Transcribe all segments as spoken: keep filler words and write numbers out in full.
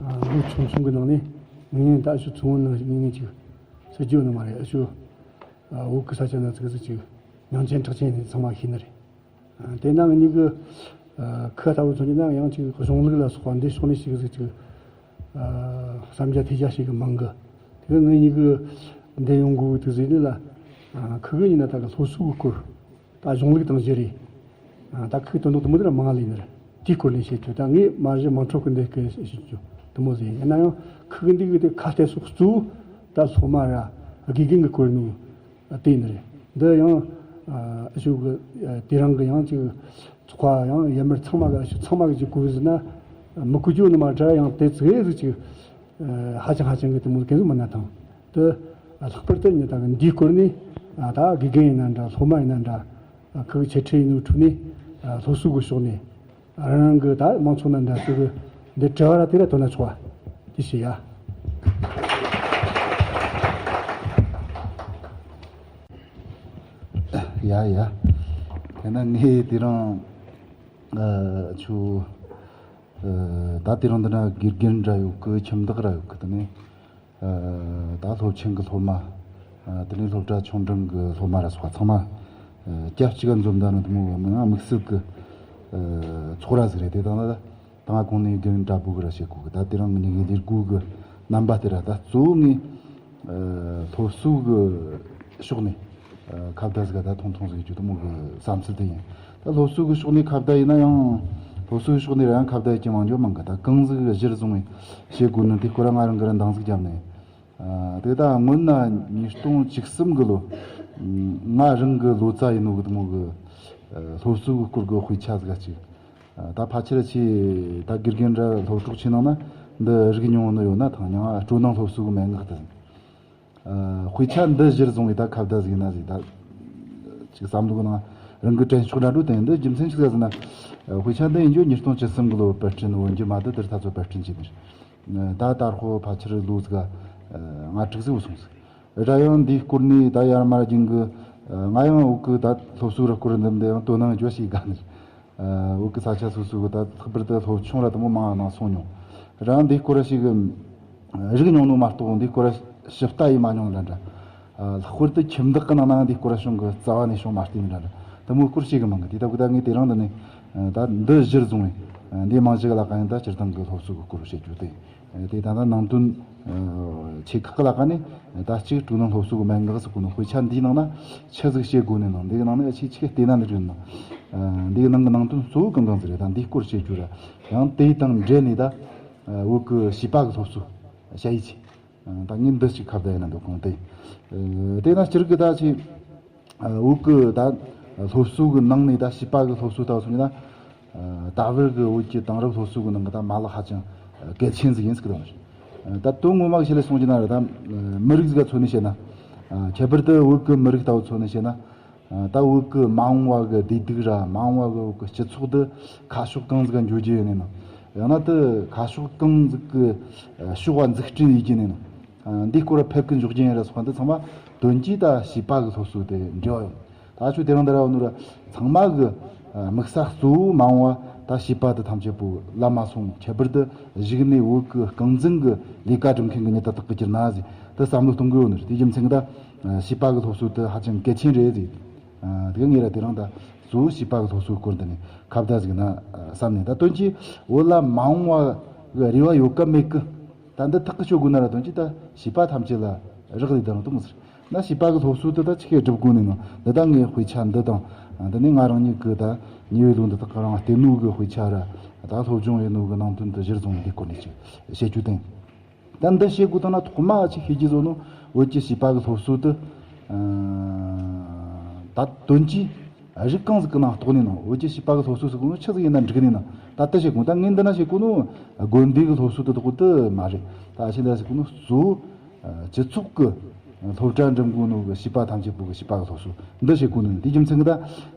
ལོ་ཆུང་ཆུང་གི་ནང་ནས་ངེས་ངེས་ད་ཨ་ཤུ་ཚོང་བོ་ནང་ངེས་ངེས་ཅིག་སྲིད་ཇུས་ནི་མ་རེད། ཨ་ཤུ་བོད་གི་ས་ཆ་ན་ཙིག་ཙིག་ཅིག་ཉམས་ཆེན་གྲགས་ཆེན་ནས་ཚང་མ་ཤེས་ནི་རེད། དེ་ན་ངེད་གཉིས་གི་ཁ་ལྟ་བུ་མཚོན་གྱི་ན་ཡང་ཅིག་གཞུང་ལུགས་ལ་སོགས་པ་འདི་ཕྱོགས་ནས་ཞིག་ཟིག་ཅིག་བསམ་རྒྱ་ཐེ་རྒྱ་ཞིག་གི་མང་གི། དེ་ངེད་གཉིས་གི་འདི་ཡོང་དགོས་དུས་ཟིག་ནི་ལ་ཁུ་གི་ཡིན་ན་ད་གི་སློབ་གསོ་གི་སྐོར། ད་གཞུང་ལུགས་དང་བཞི་རེད། ད་ཁུག་དོན་དག་དུ་མོ་དེ་ར་མང་ལས་ནར་དེའི་སྐོར་ནས་བཤད་རྒྱུ། ད་ངས་མ་གཞི་མང་ཁྲོ་གི་འདི་སྐད་བཤད་རྒྱུ་དུ་མོ་ཟིག་ཡིན། ཡིན་ན་ཡང་ཁུག་འདི་གི་དེ་ཁ་གཏད་སོགས་གཙོ་བོ་ད་སློབ་མ་ར་དགེ་རྒན་གི་སྐོར་ནས་བལྟས་ནི་རེད། འདི་ཡང་ཨ་ཞུ་གི་དེ་རང་གི་ཡང་ཅིག་ཚོགས་པ་ཡང་ཡར་མར་ཚང་མ་གི་ཨ་ཞུ་ཚང་མ་གི་ཅིག་གོ་ཟིན་ན་མི་གོ་རྒྱུ་ནི་མ་འདྲ། ཡང་དེ་ཙིག་ཟིག་ཅིག་ཧ་ཅང་ཧ་ཅང་གི་དུ་མོ་གན་ཟིག་མ་ན་དང་། དེ་ལྷག་པར་དུ་ཉི་ད་གི་འདིའི་སྐོར་ནས་ད་དགེ་རྒན་ཡིན་ན་འདྲ་སློབ་མ་ཡིན་ན་འདྲ་ཁུག་ཆེ་ཁྲི་ཡིན་ནོ་ཁྲུ་ནས་སློབ་གསོ་གི་ཕྱོགས་ནས་རང་རང་གི་ད་མང་ཚོགས་ན་འདྲ་ཚོ་གི་འདི་དྲི་བ་ར་དེ་ར་དོན་ན་ཆོག་པ་དེ་བཤད་ཡ། ཡ་ཡ། དེ་ན་ངས་དེ་རང་ཨ་ཆུ་ཨ་ད་དེ་རང་འདི་ན་དགེ་རྒན་འདྲ་ཡོད་གི། ཁྱིམ་བདག་ར་ཡོད་གི། དེ་ནས་ཨ་ད་སློབ་ཆེན་གི་སློབ་མ། ཨ་དེ་ནས་སློབ་གྲྭ་ཆུང་འབྲིང་གི་སློབ་མ་ར་སོགས་ཚང་མ་ཨ་སྐབས་གཅིག་ག་འཛོམས་ད་ནི་དུ་མོ་གི་མི་ང་དམིགས་བསལ་གི་ཨ་ཚོགས་ར་ཟིག་རེད། དེ་དང་ད་ད་ང་གོང་ནས་རྒན་འདྲ་པོ་གི་ར་བཤད་གོ་གི། ད་དེ་རིང་ངེད་གཉིས་ཀྱི་ལས་སྒོ་གི་རྣམ་པ་དེ་ར་ད་གཙོ་བོ་ངས་ཨ་སློབ་གསོ་གི་ཕྱོགས་ནས་ཨ་ཁ་བརྡ་ཟིག་ག་ད་ཐུང་ཐུང་ཟིག་རྒྱུ་དུ་མོ་གི་བསམ་ཚུལ་དེ་ཡིན། ད་སློབ་གསོ་གི་ཕྱོགས་ནས་ཁ་བརྡ་ཡིན་ན་ཡང་སློབ་གསོ་གི་ཕྱོགས་ནས་ར་ཡང་ཁ་བརྡ་ཡིན་གྱི་མང་རྒྱུ་མང་གི། ད་གང་ཟིག་གཞིར་བཟུང་བའི་བྱེད་དགོས་ནི་དེ་སྐོར་ང་རང་གི་ར་འདང་ཟིག་བརྒྱབ་ནས། ཨ་དེ་ད་སྔོན་ན་ཉིས་སྟོང་བཅུ་གསུམ་གི་ལོ་ང་རང་གི་ལོ་ཙཱ་ཡིན་ནོ་གི་དུ་མོ་གི་ཨ་སློབ་གསོ་གི་སྐོར་གི་དཔེ་ཆ་ཟིག་ག་ཅིག་ཨ་ད་ཕལ་ཆེར་ཆེ་ད་དགེ་རྒན་འདྲ་སློབ་གྲོགས་ཆེ་ནང་ན་འདི་རིག་མྱོང་ནི་ཡོད་ན་ཐང་། མྱང་ཨ་སྤྲོ་སྣང་སློབ་གསོ་གི་མན་ངག་དེ། ཨ་དཔེ་ཆ་འདི་གཞིར་བཟུང་བའི་ད་ཁ་བརྡ་ཟིག་ཡིན་ན་ཟིག་ད་ཅིག་བསམ་བློ་གི་ནང་རང་གི་དྲན་ཤོག་འདྲ་འགྲོ་དེ་འདི་རྒྱུ་མཚན་ཆི་ཟིག་ཟེར་ན། ཨ་དཔེ་ཆ་འདི་ཡིན་རྒྱུ་ཉིས་སྟོང་བཅུ་གསུམ་གི་ལོ་པར་སྐྲུན་འོན་རྒྱུ་མ་དེ་དེར་ད་ཚོ་པར་སྐྲུན་བྱས་ནི་རེད། ད་དར་ཧོ་ཕལ་ཆེར་ལོ་ཟིག་ལྔ་དྲུག་ཟིག་སོང་ཟིག་ར་ཡང་འདིའི་སྐོར་ནས་ད་ཡར་མར་རྒྱུན་གི་ང་ཡང་འུ་གི་ད་སློབ་གསོ་ར་སྐོར་འདི་འདི་ཡང་དོ་སྣང་བརྗོད་ཞིག་ག་ནི། འུ་གི་ས་ཆ་སོ་སོ་གི་ད་ལྷག་པར་དུ་སློབ་ཆུང་ར་དུ་མོ་མང་ནང་སོང་མྱོང་། རང་འདིའི་སྐོར་ར་ཞིག་གི་རིག་མྱོང་ནོ་མ་གཏོགས་འདིའི་སྐོར་ར་ཞིབ་ལྟ་ཡི་མ་མྱོང་ལ་འདྲ། ལྷག་པར་དུ་ཁྱིམ་བདག་གི་ནང་ན་འདིའི་སྐོར་ར་བྱུང་གི་རྩ་བ་ནས་བྱུང་མ་བལྟས་མི་འདྲ་འདྲ་དུ་མོའི་སྐོར་ཞིག་གི་མང་གི། དེ་ད་གི་ད་ངས་དེ་རིང་འདི་ནས་ད་འདི་གཞིར་བཟུང་བའི་འདི་མང་ཞིག་ལ་ག་ཡིན་ད་སྤྱིར་བཏང་གི་སློབ་གསོ་གི་སྐོར་བཤད་རྒྱུ་དེ། དེ་ད་ལྟ་ནང་དོན་ཆེ་ཁག་གི་ལ་ཀ་ནས་ད་གཅིག་སྤྲོ་སྣང་སློབ་གསོ་གི་མན་ངག་ཟེར་གོ་ནོ་དཔེ་ཆ་འདིའི་ནང་ན་ཆི་ཟིག་བཤད་དགོས་ནི་ནང་འདིའི་ནང་ནས་ཆེ་ཆེ་བལྟས་ན་འདི་རེད་ནོ། འདིའི་ནང་གི་ནང་དོན་གཙོ་བོ་གང་གང་ཟིག་རེད། ད་འདིའི་སྐོར་བཤད་རྒྱུ་ར་ཡང་དེ་དང་འབྲེལ་ནས་ད་བོད་གི་བྱིས་པ་གི་སློབ་གསོ་བྱ་ཡི་ཆེ། ད་ངས་འདི་ཞིག་ཁ་བརྡ་ཡིན་ན་འདུག་གོང་དེ། དེ་ན་སྤྱིར་གི་ད་ཆེ། བོད་གི་ད་སློབ་གསོ་གི་ནང་ནས་ད་བྱིས་པ་གི་སློབ་གསོ་ལྟ་བུ་སོང་ན། ད་བར་གི་བོད་ཀྱི་དེང་རབས་སློབ་གསོ་གི་ནང་གི་ད་མ་ལག་ཧ་ཅང་གལ་ཆེན་ཟིག་ཡིན་ཟིག་གི་དང་། ད་དོན་ངོ་མ་གི་ཆེད་ལས་སོང་གི་ན་ར་ད་མི་རིགས་ཟིག་ག་མཚོན་ནས་བཤད་ན། ཁྱད་པར་དུ་བོད་གི་མི་རིགས་ལྟ་བུ་མཚོན་ནས་བཤད་ན། ད་བོད་གི་མ་འོངས་པ་གི་བདེ་སྡུག་ར་མ་འོངས་པ་གི་བོད་གི་སྤྱི་ཚོགས་དེ་ཁ་ཕྱོགས་གང་ཟིག་ག་འགྱོ་རྒྱུ་ཡིན་ནི་ནང་། ཡང་ན་དེ་ཁ་ཕྱོགས་གང་ཟིག་གི་ཕྱོགས་བ་འཛུགས་སྐྲུན་ཡེད་རྒྱུ་ཡིན་ནི་ནང་། འདིའི་སྐོར་ལ་ཕེབས་ཀྱི་འཇོག་རྒྱུ་ཡིན་ར་སོགས་འདི་ཚང་མ་དོན་གྱིས་ད་བྱིས་པ་གི་སློབ་གསོ་དེ་འབྲེལ་བ་ཡོད། ད་ཆོས་དེ་རིང་འདི་ར་བ་ནོ་ར་ཚང་མ་གི་དམིགས་ས་གཙོ་བོ་མ་འོངས་པ་ད་བྱིས་པ་དེ་ཐམས་ཅད་པོ་ལམ་མ་སོང་། ཁྱད་པར་དུ་གཞུག་ནས་བོད་གི་རྐང་འཛིན་གི་ལས་ཀ་སྒྲུབ་མཁན་གི་མྱི་དེ་དག་གི་གྱུར་ན་ཟེར་དེ་བསམ་བློ་གཏོང་གི་ཡོད་ནི་རེད། དེ་རྒྱུ་མཚན་གི་ད་བྱིས་པ་གི་སློབ་གསོ་དེ་ཧ་ཅང་གལ་ཆེན་རེད་ཟེར། དེ་ངས་ར་དེ་རིང་ད་གཙོ་བོ་བྱིས་པ་གི་སློབ་གསོའི་སྐོར་འདི་ནས་ཁ་བརྡ་ཟིག་ན་བསམ་ནས། ད་དོན་གྱིས་བོད་ལ་མ་འོངས་པ་གི་རེ་བ་ཡོད་ག་མེད་གི། ད་འདི་ཐག་གི་གཅོད་དགོས་ན་ར་དོན་གྱིས་ད་བྱིས་པ་ཐམས་ཅད་ལ་རག་ལས་ད་རུང་དུ་མི་ཟེར། ན་བྱིས་པ་གི་སློབ་གསོ་དེ་ད་ཆི་གེ་སྒྲུབ་དགོས་ནི་ནང་འདི་ད་ངའི་དཔེ་ཆ་འདི་དང་འདི་ནས་ང་རང་ཉིད་གི་ད་ཉེ་བའི་ལོ་འདི་དག་གི་རིང་བལྟས་ནོ་གི་དཔེ་ཆ་ར་ད་སློབ་སྦྱོང་ཡེད་ནོ་གི་ནང་དོན་དེ་གཞིར་བཟུང་ནས་འདི་སྐོར་ནས་ཅིག་བཤད་རྒྱུ་དེ་ཡིན། ད་འདི་བཤད་དགོས་དང་ན་ཐོག་མ་ཅིག་ཤེས་ཀྱི་བཟོ་ནོ་བོད་ཀྱི་བྱིས་པ་གི་སློབ་གསོ་དེ་ད་དོན་གྱིས་རིགས་གང་ཟིག་གི་ནང་གཏོགས་ནས་ནང་བོད་ཀྱི་བྱིས་པ་གི་སློབ་གསོ་ཟེར་གོ་ནོ་ཆི་ཟིག་ཡིན་ན་འགྲིག་ནས་ནང་ད་ལྟ་བཤད་གོ། ད་ངས་འདི་ན་བཤད་གོ་ནོ་དགོན་སྡེ་གི་སློབ་གསོ་དེ་དག་གོ་དེ་མ་རེད། ད་ཕྱི་ད་བཤད་གོ་ནོ་གཙོ་བོ་སྤྱི་ཚོགས་ཀྱི་སློབ་གྲྭ་འགྲིམ་དགོས་ནོ་གི་བྱིས་པ་ཐམས་ཅད་པོ་གི་བྱིས་པ་གི་སློབ་གསོ་འདི་བྱེད་དགོས་ནོ་དེ་རྒྱུ་མཚན་གི་ད་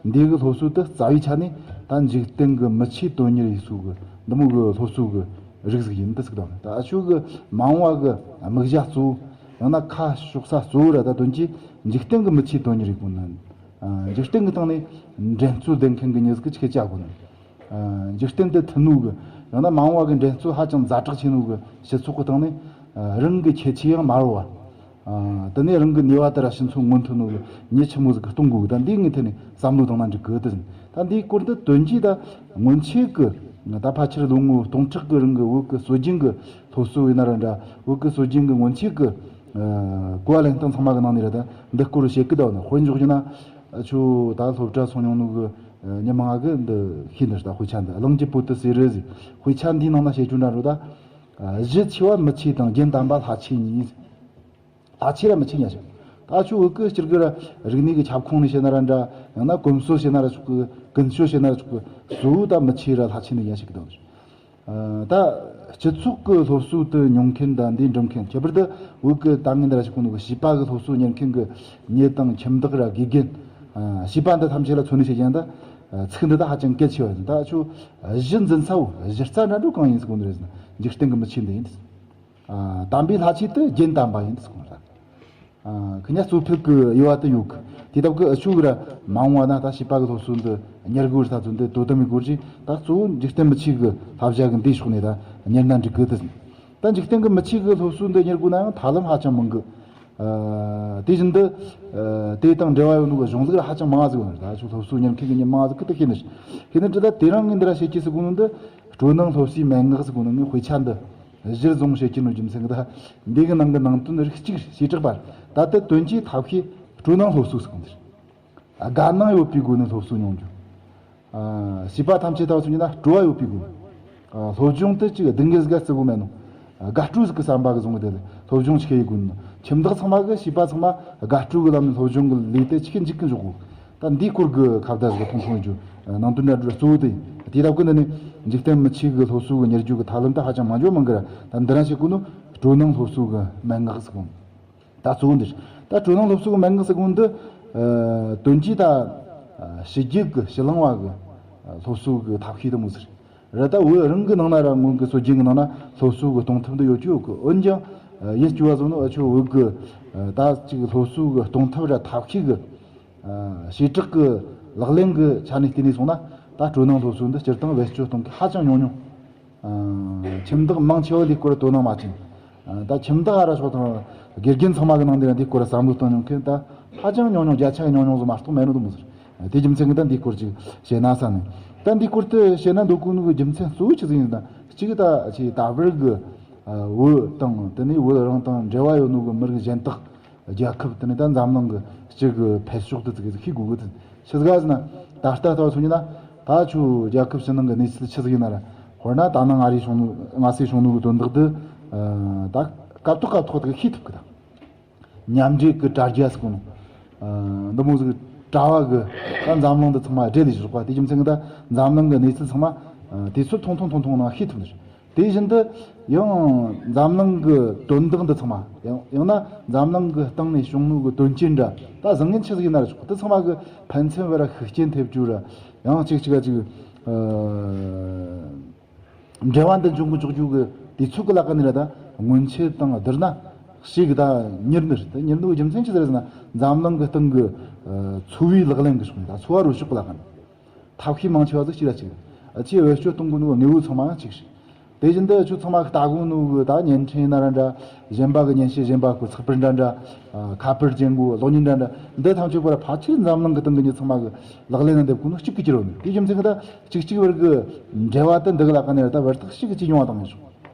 འདི་གི་སློབ་གསོ་དེ་རྩ་བའི་ཆ་ནས་ད་འཇིག་རྟེན་གི་མི་ཆོས་དོན་གཉེར་ཡེད་སོ་གི་འདི་མོ་གི་སློབ་གསོ་གི་རིགས་ཟིག་ཡིན་འདི་ཟིག་དང་། ད་ཨ་ཆོ་གི་མ་འོངས་པ་གི་དམིགས་བྱ་གཙོ་བོ་ཡང་ན་ཁ་ཕྱོགས་ས་གཙོ་བོ་ར་ད་དོན་གྱིས་འཇིག་རྟེན་གི་མི་ཆོས་དོན་གཉེར་ཡེད་དགོས་ནོ། འཇིག་རྟེན་གི་སྟེང་ནས་འགྲན་རྩོད་ལྡན་མཁན་གི་མྱི་ཟིག་གི་ཆི་གེ་བྱ་དགོས་ནོ། འཇིག་རྟེན་དེ་མཐུན་ནོ་གི་ ཡང་ན་མ་འོངས་པ་གི་འགྲན་རྩོད་ཧ་ཅང་ཛ་དྲག་ཆེ་ནོ་གི་སྤྱི་ཚོགས་གི་སྟེང་ནས། ཨ། རང་གི་ཁྱད་ཆོས་ཡང་མ་རོལ་བ། ཨ། དེ་ནས་རང་གི་ནུས་པ་དེ་ར་ཕྱི་ཚོ་མངོན་ཐུབ་ནོ་གི་མྱི་ཆི་མོ་ཟིག་གི་གཏོང་དགོས་གི། ད་འདི་ངའི་ཐད་ནས་བསམ་བློ་བཏང་ན་འགྲིག་གི་དེ་ཟིན། ད་འདིའི་སྐོར་དུ་དོན་གྱིས་ད་སྔོན་ཆད་གི། ད་ཕལ་ཆེར་ལོ་ངོ་སྟོང་ཕྲག་གི་རིང་གི་བོད་གི་སྲོལ་རྒྱུན་གི་སློབ་གསོ་ཡིན་ན་ར་འདྲ། བོད་གི་སྲོལ་རྒྱུན་གི་སྔོན་ཆད་གི། ཨ། གོ་བ་ལེན་སྟངས་ཚང་མ་གི་ནང་ནས་ར་ད་འདི་སྐོར་བཤད་གི་ད་ནི། དཔེ་འཇོག་རྒྱུ་ན། ཨ། ཁྱོད་ད་སློབ་གྲྭ་སོང་མྱོང་ནོ་གི་མྱི་མང་གི་འདི་ཤེས་ནི་རེད། ད་དཔེ་ཆ་འདི་གླིང་རྒྱུད་པོ་ཏི་ཟེར་རེད་ཟེར། དཔེ་ཆ་འདིའི་ནང་ན་བཤད་རྒྱུ་འདྲ་འགྲོ་ད། ཨ། གཞི་ཆེ་བ་མི་ཆེ་དང་རྒྱན་དམ་པ་ལྷ་ཆེ་གཉིས། ལྷ་ཆེ་ར་མི་ཆེ་གཉིས་ཤིག། ད་ཁྱོད་བོད་གི་སྤྱིར་གི་ར་རིག་གནས་གི་ཁྱབ་ཁོངས་ནས་བཤད་ན་ར་འདྲ། ཡང་ན་གོམས་སྲོལ་བཤད་ན་ར་ཆོག་གི། ཀུན་སྤྱོད་བཤད་ན་ར་ཆོག་གི། གཙོ་བོ་ད་མི་ཆེ་ར་ལྷ་ཆེ་འདི་གཉིས་ཤིག་གི་དོན་རེད། ཨ། ད་སྤྱི་ཚོགས་ཀྱི་སློབ་གསོ་དེ་མྱོང་མཁན་དང་འདི་འགྲུབ་མཁན། ཁྱད་པར་དུ་བོད་ཀྱི་ད་ངན་འདི་ར་ཞིག་གོ་ནོ་གི་བྱིས་པ་གི་སློབ་གསོ་གཉེར་མཁན་གྱི་མྱི་དང་ཁྱིམ་བདག་ར་དགེ་རྒན། ཨ། བྱིས་པ་འདི་ཐམས་ཅད་ལ་མཚོན་ནས་བཤད་ཀྱང་ད། ཨ། ཚིག་འདི་ད་ཧ་ཅང་གལ་ཆེ་བ་ཡིན། ད་ཁྱོད་གཞི་འཛིན་ས་བོ་གཞི་རྩ་འདྲ་འགྲོ་གང་ཡིན་ཟེར་གོ་ནི་རེད་ཟེར་ན། འཇིག་རྟེན་གྱི་མི་ཆེ་འདི་ཡིན། ཨ། དམ་པའི་ལྷ་ཆོས་དེ་རྒྱན་དམ་པ་ཡིན་ཟེར་གོ་ནི་རེད། ཨ། ཁི་ཉ་གཙོ་ཕལ་གི་དབྱེ་བ་དེ་ཡོད་གི། དེ་ལྟ་བུ་གི་ཨ་ཆོ་གི་ར་མ་འོངས་པ་ན་ད་བྱིས་པ་གི་སློབ་གསོ་འདི་གཉེར་དགོས་རེད། ད་ཚོ་འདི་དོ་དམ་མི་དགོས་རེད། ད་གཙོ་བོ་འཇིག་རྟེན་མི་ཆོས་གི་བསླབ་བྱ་གི་འདིའི་ཕྱོགས་ནས་ད་གཉེར་ན་འགྲིག་གི་དེ། ད་འཇིག་རྟེན་གི་མི་ཆོས་གི་སློབ་གསོ་འདི་གཉེར་དགོས་ན་ཡང་ཐབས་ལམ་ཧ་ཅང་མང་གི། ཨ། དེ་བཞིན་དུ། ཨ། དེ་དང་འབྲེལ་བ་ཡོད་ནོ་གི་གཞུང་ལུགས་ར་ཧ་ཅང་མང་ཟིག་ཡོད་ནི་རེད། ད་ཆོ་སློབ་གསོ་གཉེར་མཁན་གི་མྱི་མང་ཟིག་གི་དེ་ཤེས་ནི་རེད། ཤེས་ནི་རེད། ད་དེ་རིང་ངས་འདི་ར་བཤད་ཀྱི་ཟེར་གོ་ནོ་འདི་སྤྲོ་སྣང་སློབ་གསོའི་མན་ངག་ཟེར་གོ་ནོ་ངའི་དཔེ་ཆ་འདི། གཞིར་བཟུང་བྱེད་ཀྱི་ནོ་རྒྱུ་མཚན་གྱིས་ད་འདི་གི་ནང་གི་ནང་དོན་རིགས་གཅིག་བྱེ་བྲག་པར། ད་ལྟ་དོན་གྱི་ཐབས་ཤེས་སྤྲོ་སྣང་སློབ་གསོ་ཟེར་གོ་འདིར། དགའ་སྣང་ཡོད་པའི་སྒོ་ནས་སློབ་གསོ་མྱོང་རྒྱུ། ཨ། བྱིས་པ་ཐམས་ཅད་ད་བ་སོང་ན་སྤྲོ་བ་ཡོད་པའི་སྒོ་ནས། ཨ། སློབ་སྦྱོང་དེ་ཅིག་སྡུག་བསྔལ་ཟིག་བརྩི་གོ་མེད་ནོ། ཨ། དགའ་སྤྲོ་ཟིག་གི་བསམ་པ་གི་བཟུང་གི་དེ་ལས་སློབ་སྦྱོང་ཅིག་ཡེད་གོ་ནོ། ཁྱིམ་བདག་ཚང་མ་གི་བྱིས་པ་ཚང་མ་དགའ་སྤྲོ་གི་ལམ་ནས་སློབ་སྦྱོང་གི་ལས་དེ་ཅིག་འཇིག་གི་འཇུག་གོ། ད་འདིའི་སྐོར་གི་ཁ་བརྡ་ཟིག་ཐུང་ཐུང་ཡོད་རྒྱུ། ནང་དོན་འདྲ་འདྲ་གཙོ་བོ་དེ་ཡིན། དེ་ལྟ་བུ་འདི་ནི་འཇིག་རྟེན་མི་ཆོས་གི་སློབ་གསོ་གི་གཉེར་རྒྱུ་གི་ཐབས་ལམ་ད་ཧ་ཅང་མང་རྒྱུ་མང་གི་ར། ད་འདི་ར་བཤད་གོ་ནོ་སྤྲོ་སྣང་སློབ་གསོ་གི་མན་ངག་ཟེར་གོ་ནོ། ད་གཙོ་བོ་འདི་རེད། ད་སྤྲོ་སྣང་སློབ་གསོ་གི་མན་ངག་ཟེར་གོ་ནོ་འདི། ཨ། དོན་གྱིས་ད། ཨ། ཕྱི་རྒྱལ་གི་ཕྱི་གླིང་བ་གི། ཨ། སློབ་གསོ་གི་ཐབས་ཤེས་དེ་མོ་ཟིག་རེད། ད་བོད་རང་གི་ནང་ན་ར་སྔོན་གི་སྲོལ་རྒྱུན་གི་ནང་ན་སློབ་གསོ་གི་གཏོང་ཐབས་འདི་ཡོད་ཀྱི་ཡོད་གི། འོན་ཀྱང་། ཨ། ཡིན་སྐྱོ་བ་བཟོ་ནོ་ཨ་ཆོ་བོད་གི། ཨ། ད་ཅིག་སློབ་གསོ་གི་གཏོང་ཐབས་ར་ཐབས་ཤེས་གི། ཨ། བྱེ་བྲག་གི་ལག་ལེན་གི་ཆ་ནས་བལྟས་ནས་སོང་ན། ད་སྤྲོ་སྣང་སློབ་གསོ་འདི་སྤྱིར་བཏང་བེད་སྤྱོད་གཏོང་གི་ཧ་ཅང་ཉུང་ཉུང་། ཨ། ཁྱིམ་བདག་མང་ཆེ་བ་འདི་སྐོར་དོ་སྣང་མ་བྱེད། ཨ། ད་ཁྱིམ་བདག་ཨ་ར་ཤོག་དང་དགེ་རྒན་ཚང་མ་གི་ནང་འདི་ལ་འདི་སྐོར་བསམ་བློ་གཏོང་མྱོང་མཁན་ད་ཧ་ཅང་ཉུང་ཉུང་། བརྒྱ་ཆ་གི་ཉུང་ཉུང་ཟིག་མ་གཏོགས་མེད་ནོ་དེ་མོ་ཟིག། ཨ། དེ་རྒྱུ་མཚན་གི་ད་འདི་སྐོར་ཅིག་བཤད་ན་བསམ་ནས། ད་འདི་སྐོར་དུ་བཤད་ན་འདོད་གོ་ནོ་གི་རྒྱུ་མཚན་གཙོ་བོ་ཆི་ཟིག་ཡིན་ཟེར་ན། གཅིག་ད་ཆེ་ད་བར་གི། ཨ། བོད་དང་དེ་ནས་བོད་རང་དང་འབྲེལ་བ་ཡོད་ནོ་གི་མི་རིགས་གཞན་དག་རྒྱལ་ཁབ་དེ་ནས་ད་འཛམ་གླིང་གི་སྤྱི་གི་འཕེལ་ཕྱོགས་དེ་ཚོ་གི་ཤེས་དགོས་གི། དེ་ཆི་ཟིག་ག་ཟེར་ན། ད་ལྟ་ལྟ་བ་སོང་ཉིན་ན་ད་ཆོ་རྒྱལ་ཁབ་ཕྱི་ནང་གི་གནས་ཚུལ་ཆི་ཟིག་ཡིན་ན་ར། དཔེར་ན་ད་ནངས་ང་རེ་བྱུང་ནོ་ང་སེ་བྱུང་ནོ་གི་དོན་དག་དེ། ཨ། ད་སྐབས་ཐོག་སྐབས་ཐོག་དེ་གི་ཤེས་ཐུབ་གི། ད་མཉམ་འབྲེལ་གི་དྲ་རྒྱ་ཟེར་གོ་ནོ། ཨ། འདི་མོ་ཟིག་དྲ་བ་གི་ད་འཛམ་གླིང་འདི་ཚང་མ་སྦྲེལ་ལས་བཞག་པ། དེ་རྒྱུ་མཚན་གི་ད་འཛམ་གླིང་གི་གནས་ཚུལ་ཚང་མ། ཨ། དུས་ཚོད་ཐུང་ཐུང་ཐུང་ཐུང་ནང་ཤེས་ཐུབ་ནི་རེད། དེ་བཞིན་དུ་ཡང་འཛམ་གླིང་གི་དོན་དག་འདི་ཚང་མ། ཡང་ཡང་ན་འཛམ་གླིང་གི་སྟེང་ནས་བྱུང་ནོ་གི་དོན་རྐྱེན་འདྲ། ད་བཟང་ངན་ཆི་ཟིག་ཡིན་ན་ར་ཆོག། དེ་ཚང་མ་གི་ཕན་ཚུན་བར་ཤུགས་རྐྱེན་ཐེབས་རྒྱུ་ར། ཡང་གཅིག་གཅིག་ག་གཅིག། ཨ། འབྲེལ་བ་འདི་འབྱུང་གི་འཇུག་རྒྱུ་གི་དུས་ཚོད་གི་ལ་ཀ་ནས་ར། ད་སྔོན་ཆད་དང་བསྡུར་ན་ཞེ་གི་ད་མྱུར་ནི་རེད། ད་མྱུར་ནོ་གི་རྒྱུ་མཚན་ཅི་ཟེར་ཟེར་ན། འཛམ་གླིང་གི་སྟེང་གི། ཨ། འཚོ་བའི་ལག་ལེན་གི་ཕྱོགས་ནས། ད་འཚོ་བ་རོལ་ཕྱོགས་གི་ལ་ཀ་ནས་ཐབས་ཤེས་མང་ཆེ་བ་ཟིག་གཅིག་ར་གཅིག་རེད། ཨ། ཆེས་བེད་སྤྱོད་གཏོང་གི་ནོ་གི་དངོས་པོ་ཚང་མ་ཡང་གཅིག་རེད། དེ་བཞིན་དུ་ཁྱོད་ཚང་མ་ལྟ་གོ་ནོ་གི་ད་བརྙན་འཕྲིན་ཡིན་ན་ར་འདྲ། གཞན་པ་གི་བརྙན་ཤེས་གཞན་པ་གི་ཚགས་པར་འདྲ་འདྲ། ཨ། ཁ་པར་རྒྱན་གོ་གློག་བརྙན་འདྲ་འདྲ། འདི་ཐམས་ཅད་པོ་ར་ཕལ་ཆེར་འཛམ་གླིང་གི་སྟེང་གི་མྱི་ཚང་མ་གི་ལག་ལེན་ན་འདེབས་གོ་ནོ་གཅིག་གི་གྱུར་ཡོད་ནི། དེ་རྒྱུ་མཚན་གི་ད་གཅིག་གཅིག་བར་གི་འབྲེལ་བ་དེ་འདི་གི་ལ་ཀ་ནས་ར་ད་བར་ཐག་གཅིག་གི་གཅིག་ཡོང་བ་དང་ཡིན་ཤོག།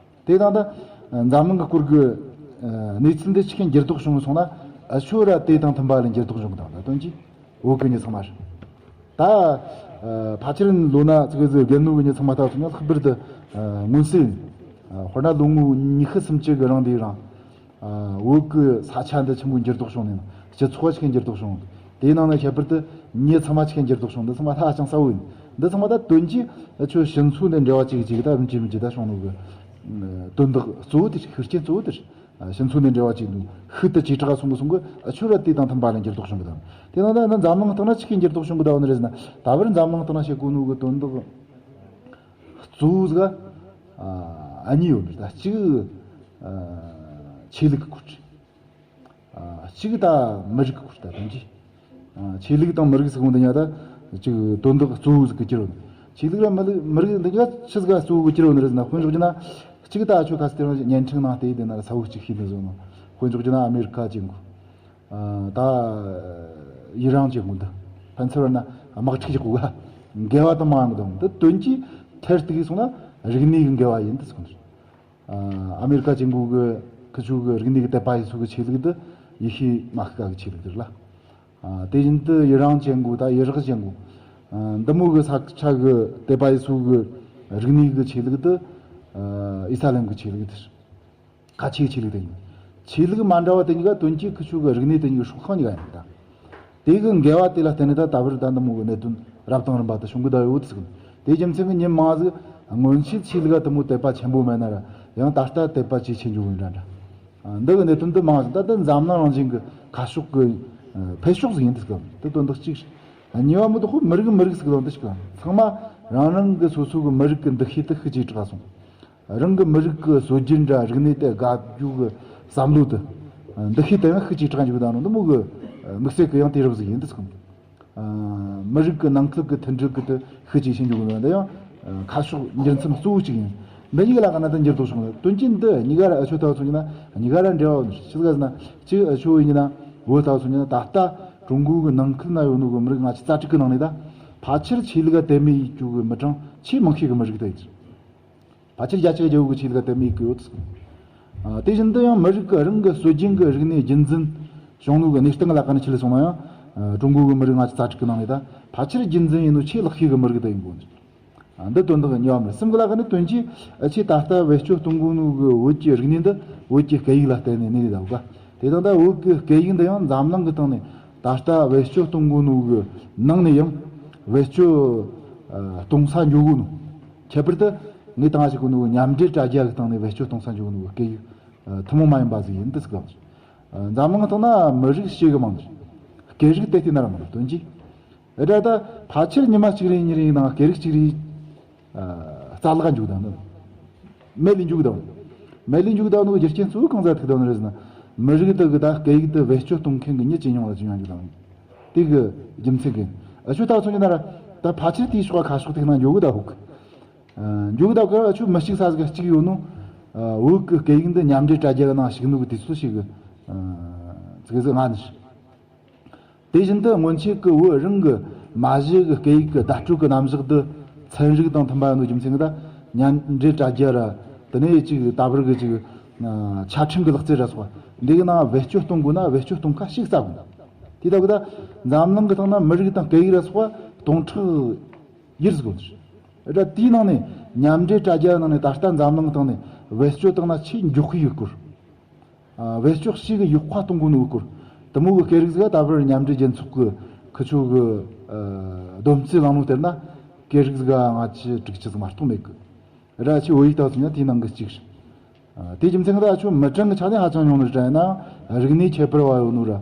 དེ་དང་ད་འཛམ་གླིང་གི་སྐོར་གི། ཨ། གནས་ཚུལ་འདི་ཆི་གི་འགྱུར་ལྡོག་བྱུང་སོང་ན། ཨ། ཁྱོད་ར་དེ་དང་མཐུན་པ་ལ་འགྱུར་ལྡོག་བྱུང་གི། ད་ད་དོན་གྱིས་བོད་གི་མྱི་ཚང་མ་རེད། ད། ཨ། ཕལ་ཆེར་ལོ་ན་ཙི་གེ་ཟིག་རྒན་ནོ་གི་མྱི་ཚང་མ་ལྟ་སོང་ན་ལྷག་པར་དུ། ཨ། མངོན་གསལ་ཡིན། ཨ། དཔེར་ན་ལོ་ངོ་ཉི་ཤུ་སུམ་ཅུ་གི་རིང་དེའི་རིང་། ཨ། བོད་གི་ས་ཆ་འདི་ཆི་མོ་འགྱུར་ལྡོག་བྱུང་ནས་ན། སྤྱི་ཚོགས་ཆི་གི་འགྱུར་ལྡོག་བྱུང་། དེའི་ནང་ན་ཁྱད་པར་དུ་མྱི་ཚང་མ་ཆི་གི་འགྱུར་ལྡོག་བྱུང་། འདི་ཚང་མ་ད་ཧ་ཅང་གསལ་བོ་ཡིན། འདི་ཚང་མ་ད་དོན་གྱིས་ཁྱོད་ཕྱི་ཚོགས་ནས་འབྲེལ་བ་བྱེད་གི་བྱེད་གི་ད་རིམ་གྱིས་རིམ་གྱིས་ད་བྱུང་ནོ་གི། ཨ། དོན་དག་གཙོ་བོ་དེ་རེད། ཤུགས་རྐྱེན་གཙོ་བོ་དེ་རེད། ཨ། ཕྱི་ཚོགས་ནས་འབྲེལ་བ་བྱེད་ནོ་ཤུགས་དེ་ཇེ་དྲག་སོང་གི་སོང་གི། ཨ། ཁྱོད་ར་དེ་དང་མཐུན་པ་ལ་འགྱུར་ལྡོག་བྱུང་གི། ད་དེ་ནང་ད་ན་འཛམ་གླིང་སྟེང་ན་ཆི་གི་འགྱུར་ལྡོག་བྱུང་གི་ད་བ་ནི་རེད་ཟེར་ན། ད་བར་འཛམ་གླིང་སྟེང་ན་བཤད་གོ་ནོ་གི་དོན་དག་གཙོ་བོ་ཟིག། ཨ། ཨ་གཉིས་ཡོད་ནི་རེད། ད་གཅིག། ཨ། ཆོས་ལུགས་ཀྱི་སྐོར་རེད། ཨ། གཅིག་ད་མི་རིགས་ཀྱི་སྐོར། ད་དོན་གྱིས། ཨ། ཆོས་ལུགས་དང་མི་རིགས་ཟེར་གོ་འདི་གཉིས་ད་གཅིག་དོན་དག་གཙོ་བོ་ཟིག་གི་གྱུར་ཡོད། ཆོས་ལུགས་ར་མི་ལུགས་མི་རིགས་འདི་ག་ཆི་ཟིག་ག་གཙོ་བོ་གྱུར་ཡོད་ནི་རེད་ཟེར་ན། དཔེ་འཇོག་རྒྱུ་ན་གཅིག་ད་ཆོ་ཁ་སྟེ་རང་བཞིན་བརྙན་འཕྲིན་ནང་བལྟས་དེ་ན་ར་ས་བོ་གཅིག་ཤེས་ནི་བཟོ་ནོ། དཔེ་འཇོག་རྒྱུ་ན་ཨ་མེ་རི་ཁ་ཅན་གོ། ཨ་ད་ཡི་རང་ཅན་གོ། འདི་ཕན་ཚུན་བར་ན་དམག་འཁྲུག་ཅིག་གོ་ག་འགལ་བ་དུ་མང་གི་དང་། འདི་དོན་གྱིས་ཐེར་གཏུགས་སོང་ན་རིག་གནས་ཀྱི་འགལ་བ་ཡིན་འདི་ཟེར་གོ། ཨ་མེ་རི་ཁ་ཅན་གོ་གི་ཁི་ཆོ་གི་རིག་གནས་ཀྱི་དད་པ་ཡི་ཚུལ་གྱི་ཆོས་ལུགས་འདི་ཡེ་ཤུ་མ་ཤི་ཀ་གི་ཆོས་ལུགས་འདི་རེད་ལ། ཨ་དེ་བཞིན་དུ་ཡི་རང་ཅན་གོ་ད་ཡི་རག་ཅན་གོ། ཨ་འདི་མོ་གི་ས་ཆ་གི་དད་པ་ཡི་ཚུལ་གྱི་རིག་གནས་ཀྱི་ཆོས་ལུགས་འདི། ཨ་ཨི་ས་ལམ་གྱི་ཆོས་ལུགས་འདི། ཁ་ཆེའི་ཆོས་ལུགས་དེ་གཉིས། ཆོས་ལུགས་མ་འདྲ་བ་དེ་གཉིས་ཀ་དོན་གྱིས་ཁི་ཆོ་གི་རིག་གནས་དེ་གཉིས་ཀྱི་སྲོག་ཤིང་གཉིས་ཀ་ཡིན་ད། དེ་གི་འགལ་བ་དེ་ལ་བརྟེན་ནས་ད་ད་བར་ད་འདི་མོ་གི་གནད་དོན་རབ་དང་རིམ་པ་དུ་བྱུང་གི་ད་ཡོད་ཟེར་གི། དེ་རྒྱུ་མཚན་གྱིས་ཉིན་མང་ཟིག་སྔོན་ཆད་ཆོས་ལུགས་དེ་མོ་དད་པ་ཆེན་པོ་མེད་ན་ར་ཡང་ད་ལྟ་དད་པ་ཇེ་ཆེ་འགྱོ་གི་འདྲ་འདྲ། ཨ་འདི་གི་གནད་དོན་འདི་མང་ཟིག་ད་ལྟ་འཛམ་གླིང་རང་བཞིན་གྱི་ཁ་ཕྱོགས་ཀྱི་ཨ་འཕེལ་ཕྱོགས་ཟིག་ཡིན་འདུག་གམ། འདི་དོན་དག་གཅིག་རེད། གཉིས་པ་མོ་དེ་ཁོ་མི་རིགས་མི་རིགས་ཟིག་ལོན་འདི་ཞིག་གམ། ཚང་མ་རང་རང་གི་སོ་སོ་གི་མི་རིགས་ཀྱི་འདུ་ཤེས་དེ་ཤུགས་ཇེ་དྲག་སོང་། རང་གི་མི་རིགས་ཀྱི་སྲོལ་རྒྱུན་འདྲ་རིག་གནས་དེ་དགའ་རྒྱུ་གི་བསམ་བློ་དེ་འདུ་ཤེས་དེ་ཡང་ཤུགས་ཇེ་དྲག་འཇུག་ད་ནོ་འདི་མོ་གི་དམིགས་བསལ་གྱི་ཡང་དུས་རབས་ཟིག་ཡིན་འདུག་གམ། ཨ་མི་རིགས་ཀྱི་ནང་ཁུལ་གྱི་མཐུན་སྒྲིལ་གྱི་དེ་ཤུགས་ཇེ་ཆེ་འགྱོ་གི་འདུག་འདི་ཡང་ཨ་ཁ་ཕྱོགས་འགྱུར་མཚམས་གཙོ་བོ་གཅིག་ཡིན། འདི་གཉིས་ཀ་ལ་ཀ་ན་ད་འགྱུར་ལྡོག་བྱུང་ནས་དོན་རྐྱེན་འདི་གཉིས་ཀ་ར་ཨ་ཆོ་ལྟ་བུ་སོང་གི་ན་གཉིས་ཀ་ར་འབྲེལ་བ་ཡོད་ནི་ཆི་ཟིག་ཟེར་ན། གཅིག་ཨ་ཆོ་ཡིན་གྱི་ན་བོད་ལྟ་བུ་སོང་གི་ན་ད་ལྟ་ཀྲུང་གོ་གི་ནང་ཁུལ་ན་ཡོད་ནོ་གི་མི་རིགས་ལྔ་བཅུ་རྩ་དྲུག་གི་ནང་ནས་ད་ཕལ་ཆེར་ཆོས་ལུགས་དད་མོས་ཡེད་རྒྱུ་གི་མི་གྲངས་ཆེས་མང་ཤོས་གི་མི་རིགས་དེ་ཡིན། ཕལ་ཆེར་བརྒྱ་ཆ་བརྒྱ་བོ་གི་ཆོས་ལུགས་དད་མོས་ཡེད་གི་ཡོད། ཨ་དེ་བཞིན་དུ་ཡང་མི་རིགས་ཀྱི་རང་གི་སྲོལ་རྒྱུན་གྱི་རིག་གནས་རྒྱུན་འཛིན་བྱུང་ནོ་གི་གནས་སྟངས་ལ་ཀ་ནས་ཆི་ལ་སོང་ན་ཡང་ཨ་ཀྲུང་གོ་གི་མི་རིགས་ལྔ་བཅུ་རྩ་དྲུག་གི་ནང་ནས་ད་ཕལ་ཆེར་རྒྱུན་འཛིན་ཡིན་ནོ་ཆེས་ལེགས་ཤོས་གི་མི་རིགས་དེ་ཡིན་དགོས། ཨ་འདི་དོན་དག་གཉིས་པ་མ་རེད། གསུམ་གི་ལ་ཀ་ནས་དོན་གྱིས་ཨ་ཆོས་ད་ལྟ་བེད་སྤྱོད་གཏོང་གོ་ནོ་གི་བོད་ཀྱི་རིག་གནས་འདི་བོད་ཀྱི་སྐད་ཡིག་ལ་བརྟེན་ནས་གནས་ལས་ད་བ་ག། དེ་དང་ད་བོད་ཀྱི་སྐད་ཡིག་འདི་ཡང་འཛམ་གླིང་གི་སྟེང་ནས་ད་ལྟ་བེད་སྤྱོད་གཏོང་གོ་ནོ་གི་ནང་ནས་ཡང་བེད་སྤྱོད་ཨ་གཏོང་ས་འཇོག་གོ་ནོ། ཁྱད་པར་དུ་ངས་དང་ཞིག་གོ་ནོ་མཉམ་འབྲེལ་དྲ་རྒྱ་གི་སྟེང་ནས་བེད་སྤྱོད་གཏོང་ས་འཇོག་གོ་ནོ་གི་སྐད་ཡིག་ཨ་ཐུན་མོང་མ་ཡིན་པ་ཟིག་ཡིན་འདི་ཟིག་གམ། ཨ་འཛམ་གླིང་སྟེང་ན་མི་རིགས་ཞེ་གི་མང་། སྐད་རིགས་དེ་དེ་ན་ར་མང་། དོན་གྱིས་ཨེ་ད་ད་ཕལ་ཆེར་ཉི་མ་གཅིག་རེ་གཉིས་རེའི་ནང་སྐད་རིགས་གཅིག་རེ་ཨ་རྩ་བརླག་འཇུག་དང་ནི་མེད་ལས་འཇུག་དང་། མེད་ལས་འཇུག་དང་ནི་རྒྱུ་རྐྱེན་གཙོ་བོ་གང་ཟག་ཐུག་དང་ནི་རེད་ཟེར་ན། མི་རིགས་དེ་གི་ད་སྐད་ཡིག་དེ་བེད་སྤྱོད་གཏོང་མཁན་གི་མྱི་ཇེ་ཉུང་ལ་ཇེ་ཉུང་འཇུག་དང་། དེ་གི་རྒྱུ་མཚན་གི་ཨ་ཆོ་ད་སོང་གི་ན་ར་ད་ཕལ་ཆེར་དེའི་ཕྱོགས་ཁ་ཕྱོགས་ཐུག་ན་འཇུག་གི་ད་ཧུག་ཨ་འཇུག་གི་ད་གི་ཨ་ཆོ་མི་གཅིག་ས་ཟིག་གཅིག་ཡོད་ནོ། ཨ་བོད་གི་སྐད་ཡིག་འདི་མཉམ་འབྲེལ་དྲ་རྒྱ་གི་ནང་ཞུགས་ནོ་གི་དུས་ཚོད་ཞིག་གི་ཨ་ཙི་གི་ཟིག་ང་ནི། དེ་བཞིན་དུ་སྔོན་ཆད་ཀྱི་བོད་རང་གི་མ་གཞི་གི་སྐད་ཡིག་གི་བརྡ་སྤྲོད་ཀྱི་རྣམ་གཞག་འདི་ཚན་རིག་དང་མཐུན་པ་ཡིན་ནོ་རྒྱུ་མཚན་གྱིས་ད་མཉམ་འབྲེལ་དྲ་རྒྱ་ར་དེ་ནས་ཅིག་ད་བར་གི་ཅིག་ཨ་ཆ་འཕྲིན་གྱི་ལག་རྩལ་ར་སོགས་འདི་གི་ནང་བེད་སྤྱོད་གཏོང་དགོས་ན་བེད་སྤྱོད་གཏོང་ཁ་ཤས་བཙལ་དགོས། དེ་ལྟ་བུ་ད་འཛམ་གླིང་གི་སྟེང་ན་མི་རིགས་དང་སྐད་ཡིག་ར་སོགས་སྟོང་ཕྲག་ཡུལ་ཟིག་ཡོད། ད་དེའི་ནང་ནས་མཉམ་འབྲེལ་དྲ་རྒྱ་ནང་ནས་ད་ལྟ་འཛམ་གླིང་སྟེང་ནས་བེད་སྤྱོད་བཏང་ན་ཆེས་མགྱོགས་ཤོས་ཡོད་སྐོར། ཨ་བེད་སྤྱོད་ཞིག་གི་ཡོག་ཁ་གཏོང་གོ་ནོ་སྐོར། དེ་མོ་གི་སྐད་རིགས་ཟིག་ད་བར་མཉམ་འབྲེལ་རྒྱལ་ཚོགས་ཀྱི་ཁུ་ཆོ་གི་ཨ་བསྡོམས་རྩིས་བླངས་ནོ་ལྟར་ན་སྐད་རིགས་ཟིག་ལྔ་བཅུ་དྲུག་ཅུ་ཟིག་མ་གཏོགས་མེད་གི། ར་ཆེ་བོད་ཡིག་ལྟ་བུ་ཡང་དེའི་ནང་གི་གཅིག་རེད། ཨ་དེ་རྒྱུ་མཚན་གྱིས་ད་ཆོ་མི་གྲངས་ཀྱི་ཆ་ནས་ཧ་ཅང་ཉུང་ནི་རེད་ཡིན་ན་རིག་གནས་ཁྱད་པར་བ་ཡོད་ནོ་ར་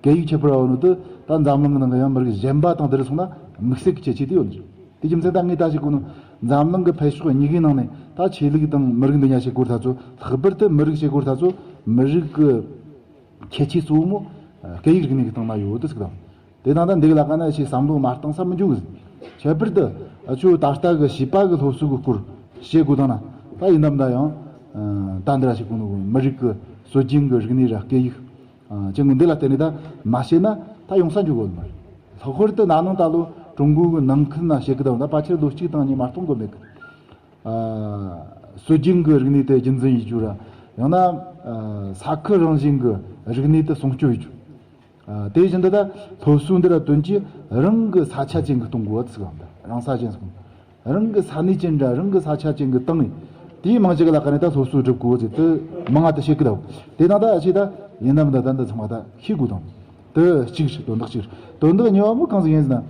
སྐད་ཡིག་ཁྱད་པར་བ་ཡོད་ནོ་དེ་ད་འཛམ་གླིང་གི་ནང་གི་ཡང་མི་རིགས་གཞན་པ་དང་དེ་རུ་སོང་ན་དམིགས་བསལ་གྱི་ཁྱད་ཆོས་དེ་ཡོད་ནི་རེད། དེ་རྒྱུ་མཚན་ད་ངས་ད་ཞིག་གོ་ནོ་འཛམ་གླིང་གི་འཕེལ་ཕྱོགས་གཉིས་ཀའི་ནང་ནས་ད་ཆོས་ལུགས་དང་མི་རིགས་འདི་གཉིས་ཀ་བྱེད་སྒོར་ཐ་ཚོ་ལྷག་པར་དུ་མི་རིགས་བྱེད་སྒོར་ཐ་ཚོ་མི་རིགས་ཀྱི་ཁྱད་ཆོས་གཙོ་བོ་མོ་སྐད་ཡིག་རིག་གནས་ཀྱི་སྟེང་ན་ཡོད་དེ་ཟིག་དང་། དེ་དང་ད་འདི་གི་ལ་ཀ་ན་ཞིག་བསམ་བློ་མ་བཏང་ས་མི་འཇུག་གི། ཁྱད་པར་དུ་ཨ་ཆོ་ད་ལྟ་གི་བྱིས་པ་གི་སློབ་གསོ་གི་སྐོར་བཤད་དགོས་དང་ན་ད་ཡིན་ནམ་ད་ཡང་ད་འདི་ར་ཞིག་གོ་ནོ་མི་རིགས་གི་སྲོལ་རྒྱུན་གི་རིག་གནས་ར་སྐད་ཡིག་ཅན་གི་འདི་ལ་བརྟེན་ནས་ད་མ་བཤད་ན་ད་ཡོང་ས་འཇུག་གོ་མ་རེད། ལྷག་པར་དུ་ན་ནིང་ད་ལོ་ཀྲུང་གོ་གི་ནང་ཁུལ་ན་བཤད་གི་ད་ད་ཕལ་ཆེར་ལོ་གཅིག་དང་གཉིས་མ་གཏོང་གི་མེད་གི། ཨ་སྲོལ་རྒྱུན་གྱི་རིག་གནས་དེ་རྒྱུན་འཛིན་ཡེད་རྒྱུ་ར། ཡང་ན་ཨ་ས་ཁུལ་རང་བཞིན་གྱི་རིག་གནས་དེ་སྲུང་སྐྱོབ་ཡེད་རྒྱུ། ཨ་དེ་བཞིན་དུ་ད་སློབ་གསོ་འདི་ར་དོན་གྱིས་རང་གི་ས་ཆ་ཅན་གྱི་གཏོང་དགོས་ཟེར་གི་རང་ས་ཅན་ཟེར་གི། རང་གི་ས་གནས་ཅན་འདྲ་རང་གི་ས་ཆ་ཅན་གྱི་སྟེང་ནས་དེའི་མང་ཆེ་གི་ལ་ཀ་ནས་ད་སློབ་གསོ་སྒྲུབ་དགོས་ཟེར་དེ་མང་ང་དུ་བཤད་གི་ད། དེ་དང་ད་ཨ་ཆེ་ད་ཡིན་ནམ་ད་ད་འདི་ཚང་མ་ད་ཤེས་དགོས་དང་། དེ་གཅིག་རེད། དོན་དག་གཅིག་རེད། དོན་དག་གཉིས་པ་མོ་གང་ཟིག་ཡིན་ཟེར་ན།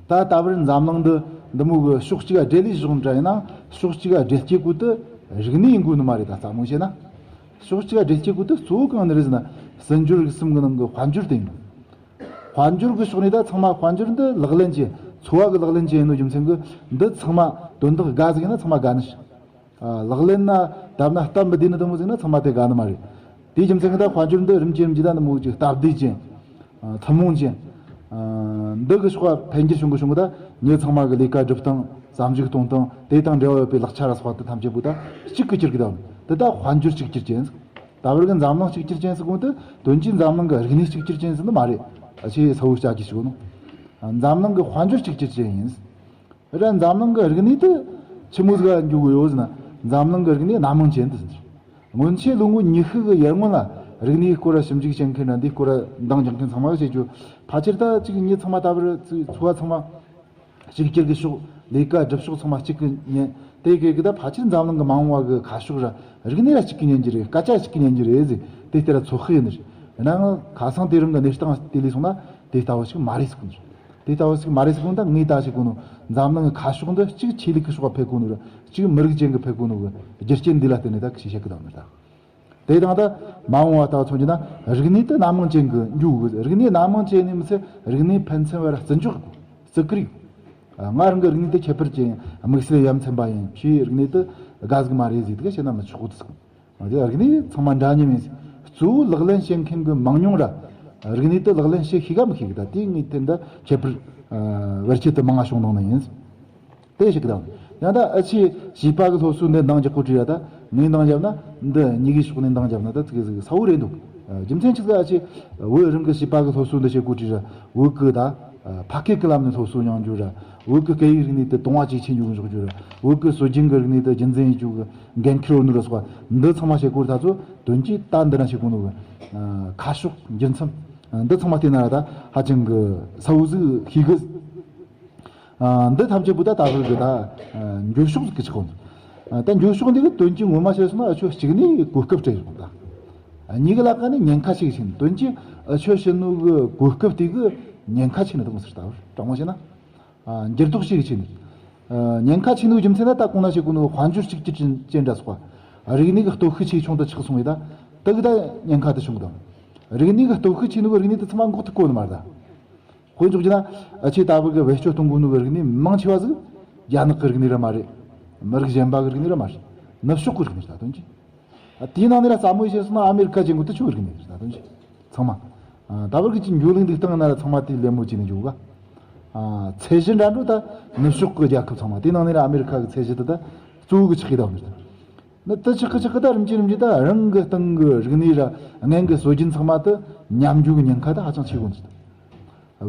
ད་ལྟ་བར་འཛམ་གླིང་འདི་འདི་མོ་གི་ཕྱོགས་གཅིག་ག་འབྲེལ་ལས་བཞག་འདྲ་ཡིན་ན་ཕྱོགས་གཅིག་ག་འབྲེལ་སྐྱེ་དགོས་དུ་རིག་གནས་ཡིན་དགོས་ནི་མ་རེད། ད་རྩ་མོ་བཤད་ན་ཕྱོགས་གཅིག་ག་འབྲེལ་སྐྱེ་དགོས་དུ་གཙོ་བོ་གང་ནི་རེད་ཟེར་ན་སྲིད་འབྱོར་རིག་གསུམ་གི་ནང་གི་དཔལ་འབྱོར་དེ་ཡིན། དཔལ་འབྱོར་གི་ཕྱོགས་ནས་ད་ཚང་མ་དཔལ་འབྱོར་འདི་ལག་ལེན་ཅན་འཚོ་བ་གི་ལག་ལེན་ཅན་ཡིན་ནོ་རྒྱུ་མཚན་གི་འདི་ཚང་མ་དོན་དག་དགའ་ཟིག་ཡིན་ན་ཚང་མ་དགའ་ནི་ཞིག་ཨ་ལག་ལེན་ན་བསྡམས་ན་སྟབས་མི་བདེ་ནི་འདི་མོ་ཟིག་ན་ཚང་མ་དེ་དགའ་ནི་མ་རེད། དེའི་རྒྱུ་མཚན་གི་ད་དཔལ་འབྱོར་འདི་རིམ་གྱིས་རིམ་གྱིས་ད་འདི་མོ་ཅིག་སྟབས་བདེ་ཅན། ཨ་ཐུན་མོང་ཅན། ཨ་ འདི་གི་ཕྱོགས་ཕན་འགྱུར་བྱུང་གི་བྱུང་གི་ད་མྱི་ཚང་མ་གི་ལས་ཀ་སྒྲུབ་སྟངས་བསམ་གཞིག་གཏོང་སྟངས་དེ་དང་འབྲེལ་བ་ཡོད་པའི་ལག་ཆ་ར་སོགས་དེ་ཐམས་ཅད་པོ་ད་གཅིག་གི་གྱུར་གི་ད་འདི་ད་དཔལ་འབྱོར་གཅིག་གྱུར་ཅན། ད་བར་གི་འཛམ་གླིང་གཅིག་གྱུར་ཅན་ཟེར་གོང་དུ་དོན་གྱིས་འཛམ་གླིང་གི་རིག་གནས་གཅིག་གྱུར་ཅན་ཟེར་ནི་མ་རེད། ཨ་ཆེ་ས་བོ་ལྕགས་ཀྱི་ཞིག་ནོ། འཛམ་གླིང་གི་དཔལ་འབྱོར་གཅིག་གྱུར་ཅན་ཡིན། ར་འཛམ་གླིང་གི་རིག་གནས་དེ་ཆི་མོ་ཟིག་འགྱུར་གི་ཡོད་ཟེར་ན། འཛམ་གླིང་གི་རིག་གནས་སྣ་མང་ཅན་དུ་ཟིན། སྔོན་ཆད་ལོ་ངོ་ཉི་ཤུ་གི་ཡར་སྔོན་ལ་རིག་གནས་སྐོར་ཞིབ་འཇུག་བྱེད་མཁན་ར་འདིའི་སྐོར་འདང་རྒྱག་མཁན་ཚང་མ་བྱེད་རྒྱུ་ཕལ་ཆེར་ད་ཅིག་མྱི་ཚང་མ་ད་བར་ཚུ་ཚོ་བ་ཚང་མ་གཅིག་གྱུར་གི་ཕྱོགས་ལས་ཀ་སྒྲུབ་ཕྱོགས་ཚང་མ་གཅིག་གི་ཉན་དེ་གི་གི་ད་ཕལ་ཆེར་འཛམ་གླིང་གི་མ་འོངས་བ་གི་ཁ་ཕྱོགས་ར་རིག་གནས་ར་གཅིག་གི་ཉན་རྒྱུ་རེད། སྐད་ཆ་གཅིག་གི་ཉན་རྒྱུ་རེད་ཟེར་དེ་ལྟར་ཚོད་དཔག་ཡིན་ནི་རེད། ཡིན་ནའང་ཁ་སང་དེ་རིང་གི་གནས་སྟངས་དེ་ལས་སོང་ན་དེ་ལྟ་བུ་ཞིག་མ་རེད་ཟེར་གི་འདུག་དེ་ལྟ་བུ་ཞིག་མ་རེད་ཟེར་གོང་ད་ངས་ད་ཞིག་གོ་ནོ། འཛམ་གླིང་གི་ཁ་ཕྱོགས་འདི་གཅིག་ཆོས་ལུགས་ཀྱི་ཕྱོགས་ཕེབས་གོ་ནོ་ར་གཅིག་མི་རིགས་ཅན་གྱི་ཕེབས་གོ་ནོ་གི་རྒྱུ་རྐྱེན་འདི་ལ་བརྟེན་ནས་ད་ཁྱི་བཤད་གི་དང་ནི་ད། དེ་དང་ད་མ་འོངས་བ་ད་མཚོན་གྱི་ན་རིག་གནས་དེ་སྣ་མང་ཅན་གྱི་འཇུག་གི་རིག་གནས་སྣ་མང་ཅན་ནི་མི་ཚེ་རིག་གནས་ཕན་ཚུན་བར་བརྩི་འཇོག་གི་བརྩི་བཀུར་ཡོད། ང་རང་གི་རིག་གནས་དེ་ཁྱད་པར་ཅན་དམིགས་བསལ་ཡ་མཚན་པ་ཡིན། ཁྱིའི་རིག་གནས་དེ་དགའ་ཟིག་མ་རེད་ཟིག་དེ་ག་བཤད་ན་མི་ཆོག་གི་ཟིག་དེ་རིག་གནས་ཚང་མ་འདྲ་མཉམ་ཡིན། གཙོ་བོ་ལག་ལེན་བྱེད་མཁན་གྱི་མང་ཉུང་ར། རིག་གནས་དེ་ལག་ལེན་བྱེད་ཤེས་ག་མི་ཤེས་གི་ད་དེ་ངས་དེ་འདྲ་ཁྱད་པར་བར་ཆད་དུ་མང་ང་བྱུང་གནང་ནི་ཡིན། དེ་ཞིག་གི་དང་ཡང་ད་ཨ་ཆེ་བྱིས་པ་གི་སློབ་གསོ་འདི་འདང་རྒྱག་གོ་དྲིས་ར་ད་ངས་འདང་རྒྱབ་ན་འདི་གཉིས་ཀའི་ཕྱོགས་ནས་འདང་རྒྱབ་ན་ད་ཙི་གེ་ཟིག་ས་བོ་རེད་འདུག་རྒྱུ་མཚན་ཆི་ཟིག་ཨ་ཆེ་བོད་རང་གི་བྱིས་པ་གི་སློབ་གསོ་འདི་བྱེད་གོ་དྲིས་ར་བོད་གི་ད་ཕ་སྐད་ཀྱི་ལམ་ནས་སློབ་གསོ་མྱོང་རྒྱུ་ར། བོད་ཀྱི་སྐད་ཡིག་རིག་གནས་དེ་དུང་བ་ཇེ་ཆེ་འཇུག་འཇོག་རྒྱུ་ར། བོད་ཀྱི་སྲོལ་རྒྱུན་གྱི་རིག་གནས་དེ་རྒྱུན་འཛིན་ཡེད་རྒྱུ་གི་འགན་འཁུར་ཡོད་ནི་ར་སོགས་འདི་ཚང་མ་བྱེད་སྒོར་ད་ཚོ་དོན་གྱིས་ད་འདི་ན་བྱེད་དགོས་ནོ་གི་ཁ་ཕྱོགས་འགྱུར་མཚམས་འདི་ཚང་མ་བལྟས་ན་ར་ད་ཧ་ཅང་གི་ས་བོ་ཟིག་ཤེས་གི་འདི་ཐམས་ཅད་པོ་ད་ད་བར་གི་ད་འགྱུར་ཕྱོགས་ཟིག་གི་ཆགས་ཡོད། ད་འགྱུར་ཕྱོགས་འདི་གི་དོན་གྱིས་ངོ་མ་བཤད་སོང་ན་ཨ་ཆོ་གཅིག་ནས་གོ་སྐབས་སྤྲད་ཡོད་ད། གཉིས་གི་ལ་ཀ་ནས་ཉེན་ཁ་ཞིག་ཕྱིན། དོན་གྱིས་ཨ་ཆོ་བྱེད་ནོ་གི་གོ་སྐབས་དེ་གི་ཉེན་ཁ་ཆེ་ནི་དུ་མོ་ཟེར་ད་བར་དྲང་མོ་བཤད་ན། འགྱུར་ལྡོག་ཞིག་ཕྱིན། ཉེན་ཁ་ཆེ་ནོ་རྒྱུ་མཚན་ན་ད་གོང་ན་བཤད་གོ་ནོ་དཔལ་འབྱོར་གཅིག་གྱུར་ཅན་འདྲ་སོགས་རིག་གནས་ཀྱི་སྟོབས་ཤུགས་ཆེ་ཆུང་དུ་ཆགས་སོང་བས་ད་དེ་གི་ད་ཉེན་ཁ་དུ་བྱུང་དང་། རིག་གནས་ཀྱི་སྟོབས་ཤུགས་ཆེ་ནོ་གི་རིག་གནས་དེ་ཚང་མ་འགོག་ཐུབ་གོ་ནི་མ་རེད་ད། དཔེ་འཇོག་རྒྱུ་ན་ཨ་ཆེ་ད་བུ་གི་བེད་སྤྱོད་གཏོང་གོ་ནོ་གི་རིག་གནས་མང་ཆེ་བ་ཟིག་རྒྱ་ནག་གི་རིག་གནས་ར་མ་རེད། མི་རིགས་གཞན་པ་གི་རིག་གནས་ར་མ་རེད། ནུབ་ཕྱོགས་གི་རིག་གནས་ད་དོན་གྱིས། དེའི་ནང་ནས་ར་ཟབ་མོ་ཡེ་ཤེས་སོང་ན་ཨ་མེ་རི་ཁ་ཅན་གོ་དུ་ཆུ་རིག་ནས་ད་དོན་ཆེ། ཚང་མ། ད་བར་གི་ཅི་འགྱོ་ལིང་འདུག་སྟངས་ན་ར་ཚང་མ་དེ་ལེ་མོ་ཅི་ནས་འགྱོ་ག་ཚད་གཞི་འདྲ་འགྲོ་ད་ནུབ་ཕྱོགས་གི་རྒྱལ་ཁབ་ཚང་མ་དེའི་ནང་ནས་ར་ཨ་མེ་རི་ཁ་གི་ཚད་གཞི་དེ་ད་གཙོ་བོ་གི་ཆགས་ཀྱི་ད་འོ་ནི་ད། ནི་དེ་ཆགས་གི་ཆགས་གི་ད་རིམ་གྱིས་རིམ་གྱིས་ད་རང་གི་སྟེང་གི་རིག་གནས་ར་སྔན་གི་སྲོལ་རྒྱུན་ཚང་མ་དེ་ཉམས་འགྱོ་གི་ཉེན་ཁ་ད་ཧ་ཅང་ཆེ་གོ་འདུག་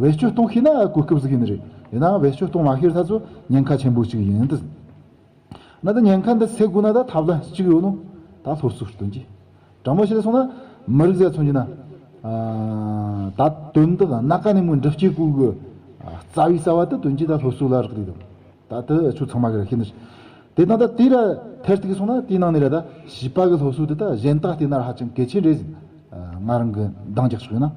བེད་སྤྱོད་གཏོང་ཤེས་ན་གོ་སྐབས་ཟིག་ཡིན་ནི་རེད། ཡིན་ནའང་བེད་སྤྱོད་གཏོང་མ་ཤེས་ད་ཚོ་ཉེན་ཁ་ཆེན་པོ་ཞིག་ཡིན་ད། ན་ད་ཉེན་ཁ་འདི་སེལ་དགོས་ན་ད་ཐབས་ལམ་གཅིག་ཡོད་ནོ། ད་སློབ་གསོ་སྟོན་གྱི། དྲང་མོ་བཤད་སོང་ན་མི་རིགས་ཟེར་མཚོན་གྱི་ན། ད་དོན་དག་སྣ་ཁ་ནས་མོ་འགྲུབ་སྐྱེ་དགོས་གི། རྩ་བའི་རྩ་བ་དེ་དོན་གྱི་ད་སློབ་གསོ་ལ་རག་རེད་དམ། ད་དེ་ཆོ་ཚང་མ་གི་ར་ཤེས་ནི། དེ་དང་ད་དེ་ར་ཐེར་ཏིག་སོང་ན་དེའི་ནང་ནས་ར་ད་བྱིས་པ་གི་སློབ་གསོ་དེ་ད་གཞན་དག་དེ་ན་ར་ཧ་ཅང་གལ་ཆེན་རེད་ཟེར། ང་རང་གི་འདང་རྒྱག་ཆོག་ཡིན་ན།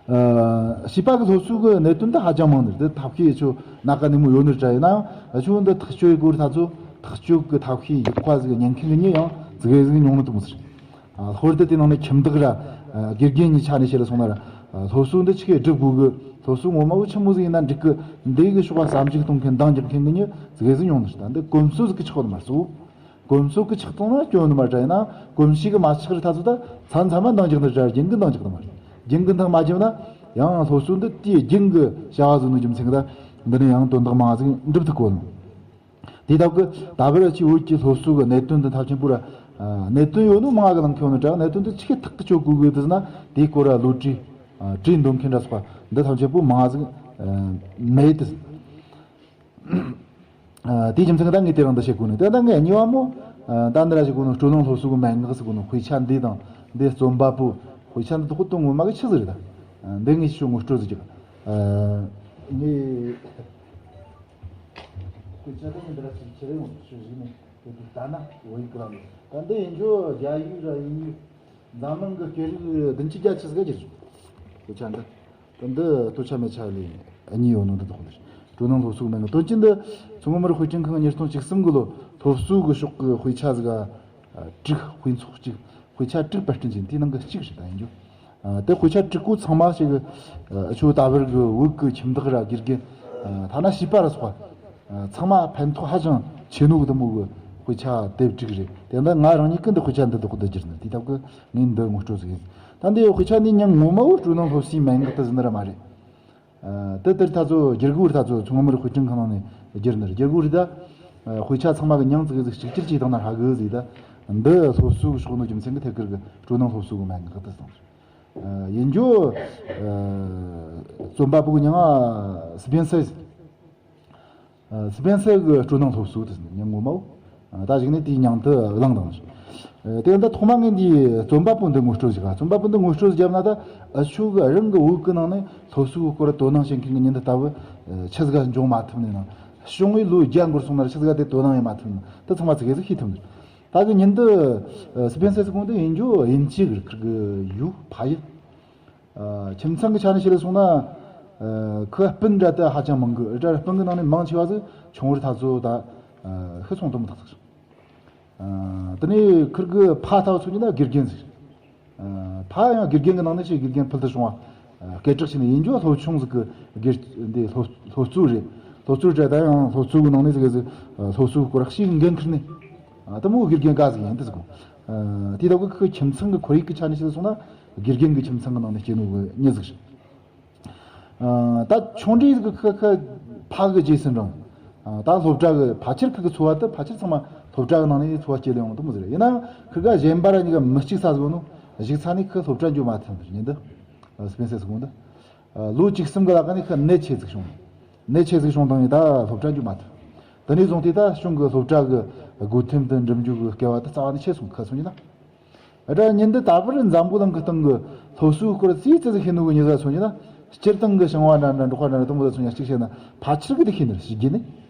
བྱིས་པ་གི་སློབ་གསོ་གི་གནད་དོན་འདི་ཧ་ཅང་མང་ནི་རེད། ཐབས་ཤེས་ཆོ་སྣ་ཁ་ནས་མོ་ཡོད་ནི་འདྲ་ཡིན་ནའང་ཆོ་འདི་ཐག་གཅོད་སྒོར་ད་ཚོ་ཐག་གཅོད་གི་ཐབས་ཤེས་ཡག་པ་ཟིག་ཉན་མཁན་གི་མྱི་ཡང་ཙི་གེ་ཟིག་ཉུང་ནི་འདུག་མོ་ཟེར། ཧོར་དེ་དེ་ནང་ནས་ཁྱིམ་བདག་ར་དགེ་རྒན་གཉིས་ཆ་ནས་བཤད་ལ་སོང་ན་ར་སློབ་གསོ་འདི་ཆི་གེ་སྒྲུབ་དགོས་གི། སློབ་གསོ་ངོ་མ་བོ་ཆི་མོ་ཟིག་ཡིན་ན་འགྲིག་གི། འདི་གི་ཕྱོགས་བ་བསམ་གཞིག་གཏོང་མཁན་འདང་རྒྱག་མཁན་གི་མྱི་ཙི་གེ་ཟིག་ཉུང་ནི་རེད། ད་འདི་གོམས་སྲོལ་ཟིག་གི་ཆགས་ནི་མ་སོ། གོམས་སྲོལ་གི་ཆགས་སོང་ན་སྐྱོན་ནི་མ་འདྲ་ཡིན་ན་གོམས་གཤིས་གི་མ་ཆགས་རི་ཐ་ཚོ་ད་མཚམས་མཚམས་མ་འདང་རྒྱག་ནི་འདྲ་རྒྱུན་གི་འདང་རྒྱག་ནི་མ་རེད། རྒྱུན་གི་འདང་མ་རྒྱབ་ན་ཡང་སློབ་གསོ་འདི་དེའི་རྒྱུན་གི་བྱ་བ་ཟིག་ནི་རྒྱུ་མཚན་གི་ད་འདི་ནས་ཡང་དོན་དག་མང་ཟིག་འགྲུབ་ཐུབ་གོ་ནི། དེ་ལྟ་བུ་གི་ད་བར་ཆི་བོད་ཀྱི་སློབ་གསོ་གི་གནད་དོན་འདི་ཐབས་ཆེན་པོ་ར་གནད་དོན་ཡོད་ནོ་མང་གི་ལང་ཁེ་ཡོད་ནི་འདྲ་གནད་དོན་འདི་ཆི་གི་ཐག་གི་གཅོད་དགོས་གི་འདི་ཟེར་ན་དེའི་སྐོར་ར་བློ་གྲོས་གྲོས་འདོན་མཁན་འདྲ་སོགས་པ་འདི་ཐམས་ཅད་པོ་མང་ཟིག་མེད་དེ། དེའི་རྒྱུ་མཚན་གྱིས་ད་ངས་དེ་རིང་འདི་བཤད་དགོས་ནི། དེ་ད་ངས་གཉིས་པ་མོ། ད་འདི་ར་བཤད་དགོས་ནི་སྤྲོ་ལོང་སློབ་གསོ་གི་མན་ངག་ཟེར་དགོས་ནི། དཔེ་ཆ་འདི་དང་འདི་རྩོམ་པ་པོ། དཔེ་ཆ་འདི་དག་དོན་ངོ་མ་གི་ཆི་ཟིག་རེད་ད། འདི་ངས་ཞུ་ངོ་སྤྲོད་ཟིག་རྒྱག་ངས་དཔེ་ཆ་འདི་ངས་འདི་ར་ཅིག་ཁྱེར་ཡོང་ཞུ་ཟིག་ནས་དེ་དུས་ལྟ་ན་བོད་ཡིག་གི་ལམ་ནས་ད་འདི་ཡིན་རྒྱུ་རྒྱ་ཡིག་ར་ཡིན་རྒྱུ། འཛམ་གླིང་གི་སྐད་རིགས་བདུན་ཅུ་བརྒྱད་ཅུ་ཟིག་ག་གྱུར་སོང་། དཔེ་ཆ་འདི། ད་འདི་ལྟོ་ཆ་མེ་ཆ་ལས་གཉིས་ཡོད་ནོ་འདི་དག་འདིར། སྤྲོ་སྣང་སློབ་གསོ་གི་མན་ངག་དོན་ཅི་འདི་མཚོ་སྔོན་མི་རིགས་དཔེ་སྐྲུན་ཁང་ཉིས་སྟོང་བཅུ་གསུམ་གི་ལོ་སློབ་གསོ་གི་ཕྱོགས་ཀྱི་དཔེ་ཆ་ཟིག་ག་དྲུག་དཔེ་ཚོགས་གཅིག་དཔེ་ཆ་དྲུག་པར་སྐྲུན་བྱས། དེའི་ནང་གི་གཅིག་རེད་ད་ཡིན་རྒྱུ། དེ་དཔེ་ཆ་དྲུག་པོ་ཚང་མ་ཞིག་ཆུ་ད་བར་གི་བོད་ཀྱི་ཁྱིམ་བདག་ར་དགེ་རྒན། ཐ་ན་བྱིས་པ་ར་སོགས་པ། ཚང་མ་ཕན་ཐོགས་ཧ་ཅང་ཆེ་ནོ་གི་དེ་མོ་གི་དཔེ་ཆ་དེབ་དྲུག་རེད། དེ་འདྲ་ང་རང་ཉིད་ཀྱིས་འདི་དཔེ་ཆ་འདི་དག་བསྡུ་རྒྱུ་ནི་དེའི་སྟབས་ཀྱིས་ངས་འདི་ངོ་སྤྲོད་ཟིག་ཡིན། ད་འདི་དཔེ་ཆ་འདི་མྱིང་ངོ་མ་བོ་སྤྲོ་སྣང་སློབ་གསོའི་མན་ངག་ཏུ་ཟེར་ནི་ར་མ་རེད། ཨ། དེ་ལྟར་ད་ཚོ་སྒེར་སྒོ་རེད། ད་ཚོ་ཚོང་མི་རེད། དཔེ་སྐྲུན་ཁང་ནང་ནས་བསྒྱུར་ནི་རེད། སྒེར་སྒོ་རེད་ད། ཨ། དཔེ་ཆ་ཚང་མ་གི་མྱིང་ཙི་གེ་ཟིག་གཅིག་གྱུར་བྱས་བཏང་ན་ཧ་གི་ཟིག་ད། འདི་སློབ་གསོ་གི་ཕྱོགས་ནས་རྒྱུ་མཚན་གི་ཐད་ཀར་གི་སྤྲོ་སྣང་སློབ་གསོ་གི་མ་ཡིན་གི་ད་སོང་། ཨ། ཡིན་རྒྱུ། ཨ། རྩོམ་པ་པོ་གི་མྱིང་ང་སི་པེན་སེར། ཨ། སི་པེན་སེར་གི་སྤྲོ་སྣང་སློབ་གསོ་དེ་མྱིང་ངོ་མ་བོ། ཨ། ད་གཞུག་ནས་དེའི་མྱིང་དེ་བླངས་བཏང་། ཨ། དེ་ཡང་ད་ཐོག་མ་ངས་འདི་རྩོམ་པ་པོ་འདི་ངོ་སྤྲོད་ཞིག་ཨ། རྩོམ་པ་པོ་འདི་ངོ་སྤྲོད་བརྒྱབ་ན་ད་ཨ་ཆོ་གི་རང་གི་བོད་གི་ནང་ནས་སློབ་གསོ་གི་སྐོར་དོ་སྣང་བྱེད་མཁན་གི་མྱི་འདི་ལྟ་བུ། ཨ། ཆི་ཟིག་ག་འབྱུང་མ་ཐུབ་ནས་ན། བྱུང་བའི་ལོ་བརྒྱ་འགོར་སོང་ན་ར་ཆི་ཟིག་ག་དེ་དོ་སྣང་ཡེད་མ་ཐུབ་ནས་ད་ཚང་མ་ཙི་གེ་ཟིག་ཤེས་ཐུབ་ནས། ད་གི་མྱི་འདི། ཨ། སི་པེན་སེར་ཟེར་གོ་འདི་ཡིན་རྒྱུ་དབྱིན་ཇི་གི་རིགས་གི་ཡུལ་ཕ་ཡུལ། ཨ། ཁྱིམ་ཚང་གི་ཆ་ནས་བཤད་ལ་སོང་ན། ཨ། ཁོ་སྤུན་ཟླ་དེ་ཧ་ཅང་མང་གི་རེད། སྤུན་གི་ནང་ནས་མང་ཆེ་བ་ཟིག་ཆུང་བར་ད་ཚོ་ད། ཨ། ཤི་སོང་དུ་མི་ཐག་ཆོད། ཨ། དེ་ནས་ཁིར་གི་ཕ་ལྟ་བུ་ཚོ་ཡིན་ན་དགེ་རྒན་ཟིག། ཨ། ཕ་ཡང་དགེ་རྒན་གི་ནང་ནས་ཆེས་དགེ་རྒན་ཕུལ་དུ་བྱུང་བ། ཨ། སྐད་གྲགས་ཆེ་ནི་ཡིན་རྒྱུ་སློབ་ཆུང་ཟིག་གི་སྒེར་འདི་སློབ་སློབ་གཙོ་རེད། སློབ་གཙོ་རེད། ད་ཡང་སློབ་གཙོ་གི་ནང་ནས་ཟིག་གི་ཟིག། ཨ། སློབ་གསོ་སྐོར་ཞིག་འགན་འཁུར་ནས། ཨ། དེ་མོ་དགེ་རྒན་ག་ཟིག་ཡིན་དུ་ཟིག། ཨ། དེ་ལྟ་བུ་ཁོའི་ཁྱིམ་ཚང་གི་ཁོར་ཡུག་གི་ཆ་ནས་བཤད་སོང་ན་དགེ་རྒན་གི་ཁྱིམ་ཚང་གི་ནང་ནས་སྐྱེས་ནོ་གི་མྱི་ཟིག་རེད། ཨ། ད་ཆུང་འདྲིས་གི་ཁ་ཁ་ཕ་གི་རྗེས་ཟིན་རང་། ཨ། ད་སློབ་གྲྭ་གི་ཕལ་ཆེར་ཁི་གི་འཚོ་བ་དེ་ཕལ་ཆེར་ཚང་མ་སློབ་གྲྭ་གི་ནང་ནས་འཚོ་བ་སྐྱེལ་ཡོང་དུ་མོ་ཟེར། ཡིན་ནའང་ཁི་ག་གཞན་པ་ར་གཉིས་ཀ་མི་གཅིག་ས་ཟིག་ནོ་གཞུག་ཚ་ནས་ཁི་སློབ་གྲྭ་འགྱོ་མ་ཐུབ་ཟེར་ཉིན་དུ། ཨ། སྤེན་སེ་ཟིག་གོང་དུ། ཨ། ལོ་བཅུ་གསུམ་གི་ལ་ཀ་ནས་ཁི་ནད་ཆེ་ཟིག་བྱུང་། ནད་ཆེ་ཟིག་བྱུང་དང་ཡིན་ད་སློབ་གྲྭ་འགྱོ་མ་ཐུབ། དེ་ནས་བཟུང་སྟེ་ད་གཞུང་གི་སློབ་གྲྭ་གི་སྒོ་ཐེམ་དུ་འགྲིམ་རྒྱུ་གི་སྐལ་བ་དེ་རྩ་བ་ནས་ཆད་སོང་ཁ་སོང་ཡིན་ན། ཨ། ད་ཉིན་འདི་ད་བར་འཛམ་བུ་གླིང་གི་སྟེང་གི་སློབ་གསོའི་སྐོར་ཙིག་ཙིག་ཟིག་ཤེས་ནོ་གི་མྱི་ཟ་སོང་ཡིན་ན། སྤྱིར་བཏང་གི་ཞིང་བ་འདྲ་འདྲ་འབྲོག་པ་འདྲ་འདྲ་དུ་མོ་ཟ་སོང་ཡ་གཅིག་བཤད་ན་ཕལ་ཆེར་གི་དེ་ཤེས་ནི་རེད་ཞིག་རྒྱུ་ནི།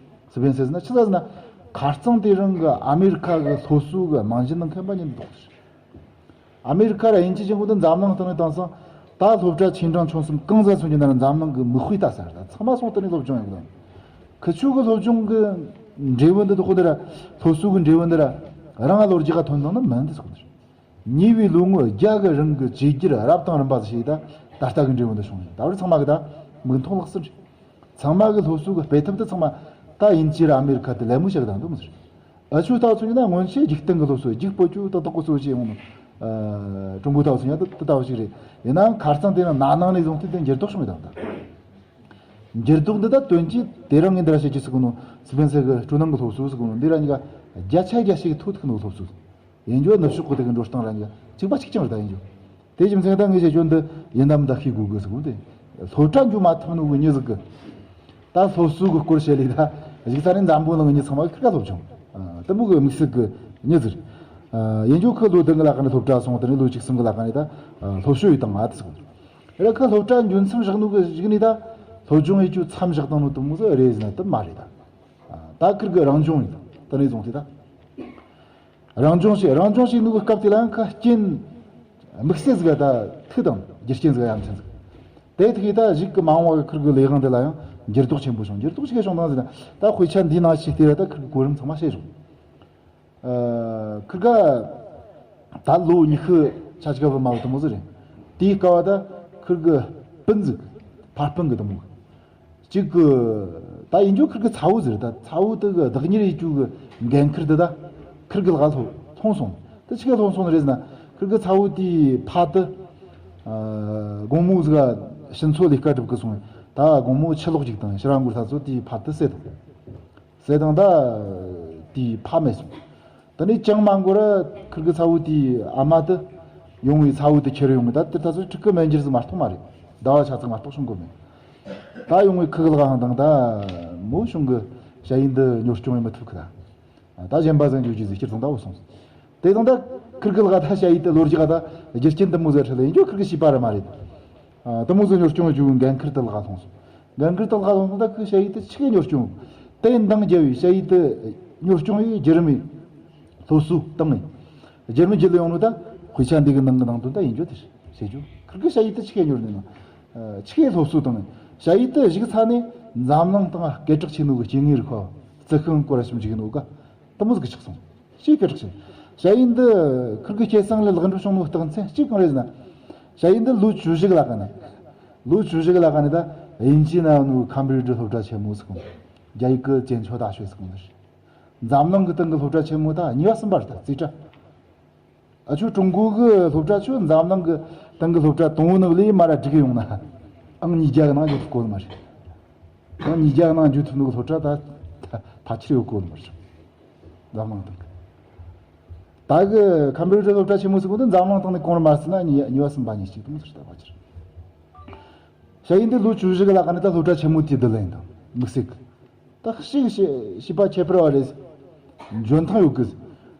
སི་པེན་སེ་ཟེར་ན་ཆི་ཟ་ཟེར་ན། ཁ་རྩང་དེ་རིང་གི་ཨ་མེ་རི་ཁ་གི་སློབ་གསོ་གི་རྨང་གཞི་ནང་མཁན་པ་ཉིད་འདུག་ཟེར། ཨ་མེ་རི་ཁ་ར་དབྱིན་ཇི་ཅན་གོ་དུ་འཛམ་གླིང་སྟེང་ནས་བཏང་སོང་། ད་སློབ་གྲྭ་ཆེ་འབྲིང་ཆུང་གསུམ་གང་ཟ་སོང་རྒྱུ་ན་ར་འཛམ་གླིང་གི་མིག་དཔེ་ལྟ་ས་རེད། ད་ཚང་མ་སོང་དེ་ནས་སློབ་སྦྱོང་ཡོང་གི། ཁི་ཆོ་གི་སློབ་སྦྱོང་གི་འབྲས་བུ་འདི་དུ་ཁོ་དེ་ར་སློབ་གསོ་གི་འབྲས་བུ་འདི་ར་རང་ལོ་རྒྱུས་ཀ་ཐོན་དང་ནི་མིན་འདི་སོང་དེ། ཉེ་བའི་ལོ་ངོ་བརྒྱ་གི་རིང་གི་བཅོས་བསྒྱུར་རབ་དང་རིམ་པ་ཞིག་ད་ད་ལྟ་གི་འབྲས་བུ་འདི་བྱུང་ཡོད། ད་བར་ཚང་མ་གི་ད་མིག་མཐོང་ལག་ཟིན་རེད། ཚང་མ་གི་སློབ་གསོ་གི་སྤེལ་ཐབས་དེ་ཚང་མ་ད་དབྱིན་ཇི་ར་ཨ་མེ་རི་ཁ་དེ་ལད་མོ་བྱ་གི་དང་འདུག་མི་ཟེར། ཨ་ཆོ་ལྟ་བུ་ཚོ་ཡིན་ན་སྔོན་ཆད་འཇིག་རྟེན་གི་སློབ་གསོ་རྒྱུགས་སྤོ་ཆོ་ཏག་ཏག་གི་གསོ་བྱེད་ཡོང་ནོ། ཨ། ཀྲུང་གོ་ལྟ་བུ་ཚོ་ཡང་དེ་ལྟ་བུ་ཞིག་རེད། ཡིན་ནའང་ཁ་རྩང་དེ་ནི་ན་ནང་ནས་བཟུང་སྟེ་དེ་འགྱུར་ལྡོག་བྱུང་ཡོད་དང་ད། འགྱུར་ལྡོག་འདི་ད་དོན་གྱིས་དེ་རིང་ངས་འདི་ར་བཤད་རྒྱུ་ཟེར་གོ་ནོ་སི་པེན་སེ་གི་སྤྲོ་སྣང་གི་སློབ་གསོ་ཟེར་གོ་ནོ་འདི་ར་གཉིས་ཀ་བརྒྱ་ཆ་བརྒྱ་ཞིག་ཐུག་ཐུག་ནོ་སློབ་གསོ། ཡིན་རྒྱུ་ནུབ་ཕྱོགས་གི་དེ་གི་འགྲོ་སྟངས་ར་གཉིས་ཀ་གཅིག་པ་གཅིག་རྐྱང་རེད་ད། ཡིན་རྒྱུ། དེ་རྒྱུ་མཚན་ད་ངས་བཤད་རྒྱུ་འདི་ཡིན་དམ་ད་ཤེས་དགོས་གི་ཟེར་གོ་དེ། སློབ་གྲྭ་འགྱོ་མ་ཐུབ་ནོ་གི་མྱི་ཟིག་གི། ད་སློབ་གསོ་གི་སྐོར་བཤད་ལས་ད་གཞུག་ཚ་ནས་འཛམ་བུ་གླིང་གི་མྱི་ཚང་མ་གི་ཁིར་ཀ་སློབ་སྦྱོང་། ཨ། དེ་མོ་གི་དམིགས་བསལ་གི་མྱི་ཟིག། ཨ། ཡིན་རྒྱུ་ཁི་ལོ་བདུན་གི་ལ་ཀ་ནས་སློབ་གྲྭ་སོང་། དེ་ནས་ལོ་བཅུ་གསུམ་གི་ལ་ཀ་ནས་ད། ཨ། སློབ་གསོ་ཡི་དང་ང་དེ་ཟིག་གི། རེད། ཁི་སློབ་གྲྭ་འགྱོ་མཚམས་བཞག་ནོ་གི་གཞུག་ནས་ད་སློབ་སྦྱོང་ཡེད་རྒྱུ་མཚམས་བཞག་བཏང་ནོ་དེ་མོ་ཟིག་རེད་ཟེར་ན་དེ་མ་རེད་ད། ཨ། ད་ཁིར་གི་རང་སྦྱོང་ཡིན་དང་དེ་ནས་བཟུང་སྟེ་ད། རང་སྦྱོང་བྱེད། རང་སྦྱོང་བྱེད་ནུས་པའི་སྐབས་དེ་ལ་ཡང་ཁ་རྐྱེན་དམིགས་བསལ་ཟིག་ད་ཐུག་དང་རྒྱུ་རྐྱེན་ཟིག་ཡ་མཚན་ཟིག། དེ་ཐུག་ཡིས་ད་གཞུག་གི་མ་འོངས་པ་གི་ཁིར་གི་ལས་དབང་དེ་ལ་ཡང་འགྱུར་ལྡོག་ཆེན་པོ་བྱུང་། འགྱུར་ལྡོག་ཆེ་བྱུང་དང་ཟེར་ན་ད་དཔེ་ཆ་འདིའི་ནང་ཞིག་བལྟས་ད་ཁིར་གི་གོ་རིམ་ཚང་མ་ཤེས་བྱུང་། ཨ། ཁིར་ག་ད་ལོ་ཉི་ཤུ་ཆ་ཆི་ག་བུ་མ་བུ་དུ་མོ་ཟིག་རེད། དེའི་སྐབས་བ་ད་ཁིར་གི་སྤུན་ཟིག་ཕ་སྤུན་གི་དུ་མོ། གཅིག་གི་ད་ཡིན་རྒྱུ་ཁིར་གི་ཚ་བོ་ཟེར། ད་ཚ་བོ་དེ་གི་བདག་གཉེར་ཡེད་རྒྱུ་གི་འགན་ཁུར་དེ་ད་ཁིར་གི་ལག་ལྷོ་ལྷུང་སོང་། དེ་ཆི་གི་ལྷུང་སོང་རེད་ཟེར་ན། ཁིར་གི་ཚ་བོ་དེའི་ཕ་དེ། ཨ། དགོང་མོ་ཟིག་ག་ཕྱི་ཚོ་ལས་ཀ་སྒྲུབ་གི་སོང་། ད་དགོང་མོ་ཕྱི་ལོག་ཅིག་དང་ཕྱི་ར་འགོར་ས་ཚོ་དེའི་ཕ་དེ་བསད་དང་། བསད་དང་ད་དེའི་ཕ་མེད་སོང་། དེ་ནས་ཅང་མ་འགོར་ར་ཁིར་གི་ཚ་བོ་དེའི་ཨ་མ་དེ་ཡོང་བའི་ཚ་བོ་དེ་ཁྱེར་ཡོང་གི། ད་དེ་ད་ཚོ་ཕྲུ་གུ་མེད་འགྱུར་ཟིག་མ་གཏོགས་མ་རེད། ཟླ་བ་ཆ་ཚིག་མ་གཏོགས་བྱུང་གི་མེད། ད་ཡོང་བའི་ཁི་གི་ལག་ཧང་དང་ད་མོ་བྱུང་གི་ཞ་ཡིས་འདི་གཉོར་སྐྱོང་ཡེད་མི་ཐུབ་གི་ད། ད་གཞན་པ་ཟིག་འགྱོ་རྒྱུ་ཟིག་སྤྱིར་བཏང་ད་འོ་སོང་། དེ་དང་ད་ཁིར་གི་ལག་ད་ཞ་ཡིས་དེ་ལོ་རྒྱུ་ག་ད་རྒྱུ་རྐྱེན་དེ་མོ་ཟིག་ཁྲིད་ལ་ཡིན་རྒྱུ་ཁིར་གི་བྱིས་པ་ར་མ་རེད། ཨ། དེ་མོ་ཟིག་གཉོར་སྐྱོང་བྱེད་རྒྱུ་འགན་ཁུར་དེ་ལག་ལྷུང་སོང་། འགན་ཁུར་དེ་ལག་ལྷུང་སོང་། ད་ཁི་ཞ་ཡིས་དེ་ཆི་གི་གཉོར་སྐྱོང་། དེ་འདང་རྒྱབ་བས་ཞ་ཡིས་དེ་གཉོར་སྐྱོང་ཡེད་བརྒྱུད་རིམ་སློབ་གསོ་བཏང་ངས། བརྒྱུད་རིམ་བརྒྱུད་ལ་ཡོང་ནོ་ད་དཔེ་ཆ་འདི་གི་ནང་གི་ནང་དོན་ད་ཡིན་རྒྱུ་དེ་བྱེད་རྒྱུ། ཁིར་གི་ཞ་ཡིས་དེ་ཆི་གི་གཉོར་ནས་ན། ཨ། ཆི་གི་སློབ་གསོ་བཏང་ངས། ཞ་ཡིས་དེ་གཞུག་ཚ་ནས་འཛམ་གླིང་སྟེང་སྐད་གྲགས་ཆེ་ནོ་གི་སྐྱེ་དངོས་རིག་པ་རྩི་ཤིང་སྐོར་ཞིབ་འཇུག་ནོ་ག་དེ་མོ་ཟིག་གི་ཆགས་སོང་། ཞེས་སྐད་གྲགས་ཆེ། ཞ་ཡིས་འདི་ཁིར་གི་སྐྱེས་སང་ལས་ལེགས་འགྲུབ་བྱུང་ནོ་རྟགས་མཚན་གཅིག་གང་རེད་ཟེར་ན། ཞ་ཡིས་འདི་ལོ་བཅུ་བཞི་གི་ལ་ཀ་ནས། ལོ་བཅུ་བཞི་གི་ལ་ཀ་ནས་ད་དབྱིན་ཇིའི་ནང་ནུ་ཁམ་བྷི་རི་ཇི་སློབ་གྲྭ་ཆེན་མོ་ཟེར་གོ། རྒྱ་ཡིག་གི་ཅན་ཆོ་大学ཟེར་གོ་ནི་རེད། འཛམ་གླིང་གི་སྟེང་གི་སློབ་གྲྭ་ཆེན་མོ་ད་གཉིས་པ་གསུམ་པ་རེད་ད་རྩིས་གྲྭ། ཨ་ཆོ་ཀྲུང་གོ་གི་སློབ་གྲྭ་ཆོ་འཛམ་གླིང་གི་སྟེང་གི་སློབ་གྲྭ་དང་བོ་ནི་ལས་མ་ར་འགྲིག་གི་ཡོང་ན། ཨང་ཉིས་བརྒྱ་གི་ནང་འཇུག་ཐུབ་གོ་ནི་མ་རེད། ཨང་ཉིས་བརྒྱ་གི་ནང་འཇུག་ཐུབ་ནོ་གི་སློབ་གྲྭ་ད་ད་ཕལ་ཆེར་ཡོད་གོ་ནི་མ་རེད། འཛམ་གླིང་སྟེང་གི། ད་གི་ཁམ་བུ་ཌི་སློབ་གྲྭ་ཆེན་མོ་ཟེར་གོ་འདི་འཛམ་གླིང་སྟེང་ནས་གོང་རིམ་མ་ཟེར་ན་གཉིས་གཉིས་པ་གསུམ་པ་གཉིས་གཅིག་དང་ཟེར། ད་ཕལ་ཆེར། ཞ་ཡིན་འདི་ལོ་བཅུ་བཞི་གི་ལ་ཀ་ནས་ད་སློབ་གྲྭ་ཆེན་མོ་དེ་བསྡུ་ལེན་དང་དམིགས་བསལ་གི། ད་ཤེས་ཤེས་པ་ཁྱད་པར་བ་རེད། འཇོན་ཐང་ཡོད་གི།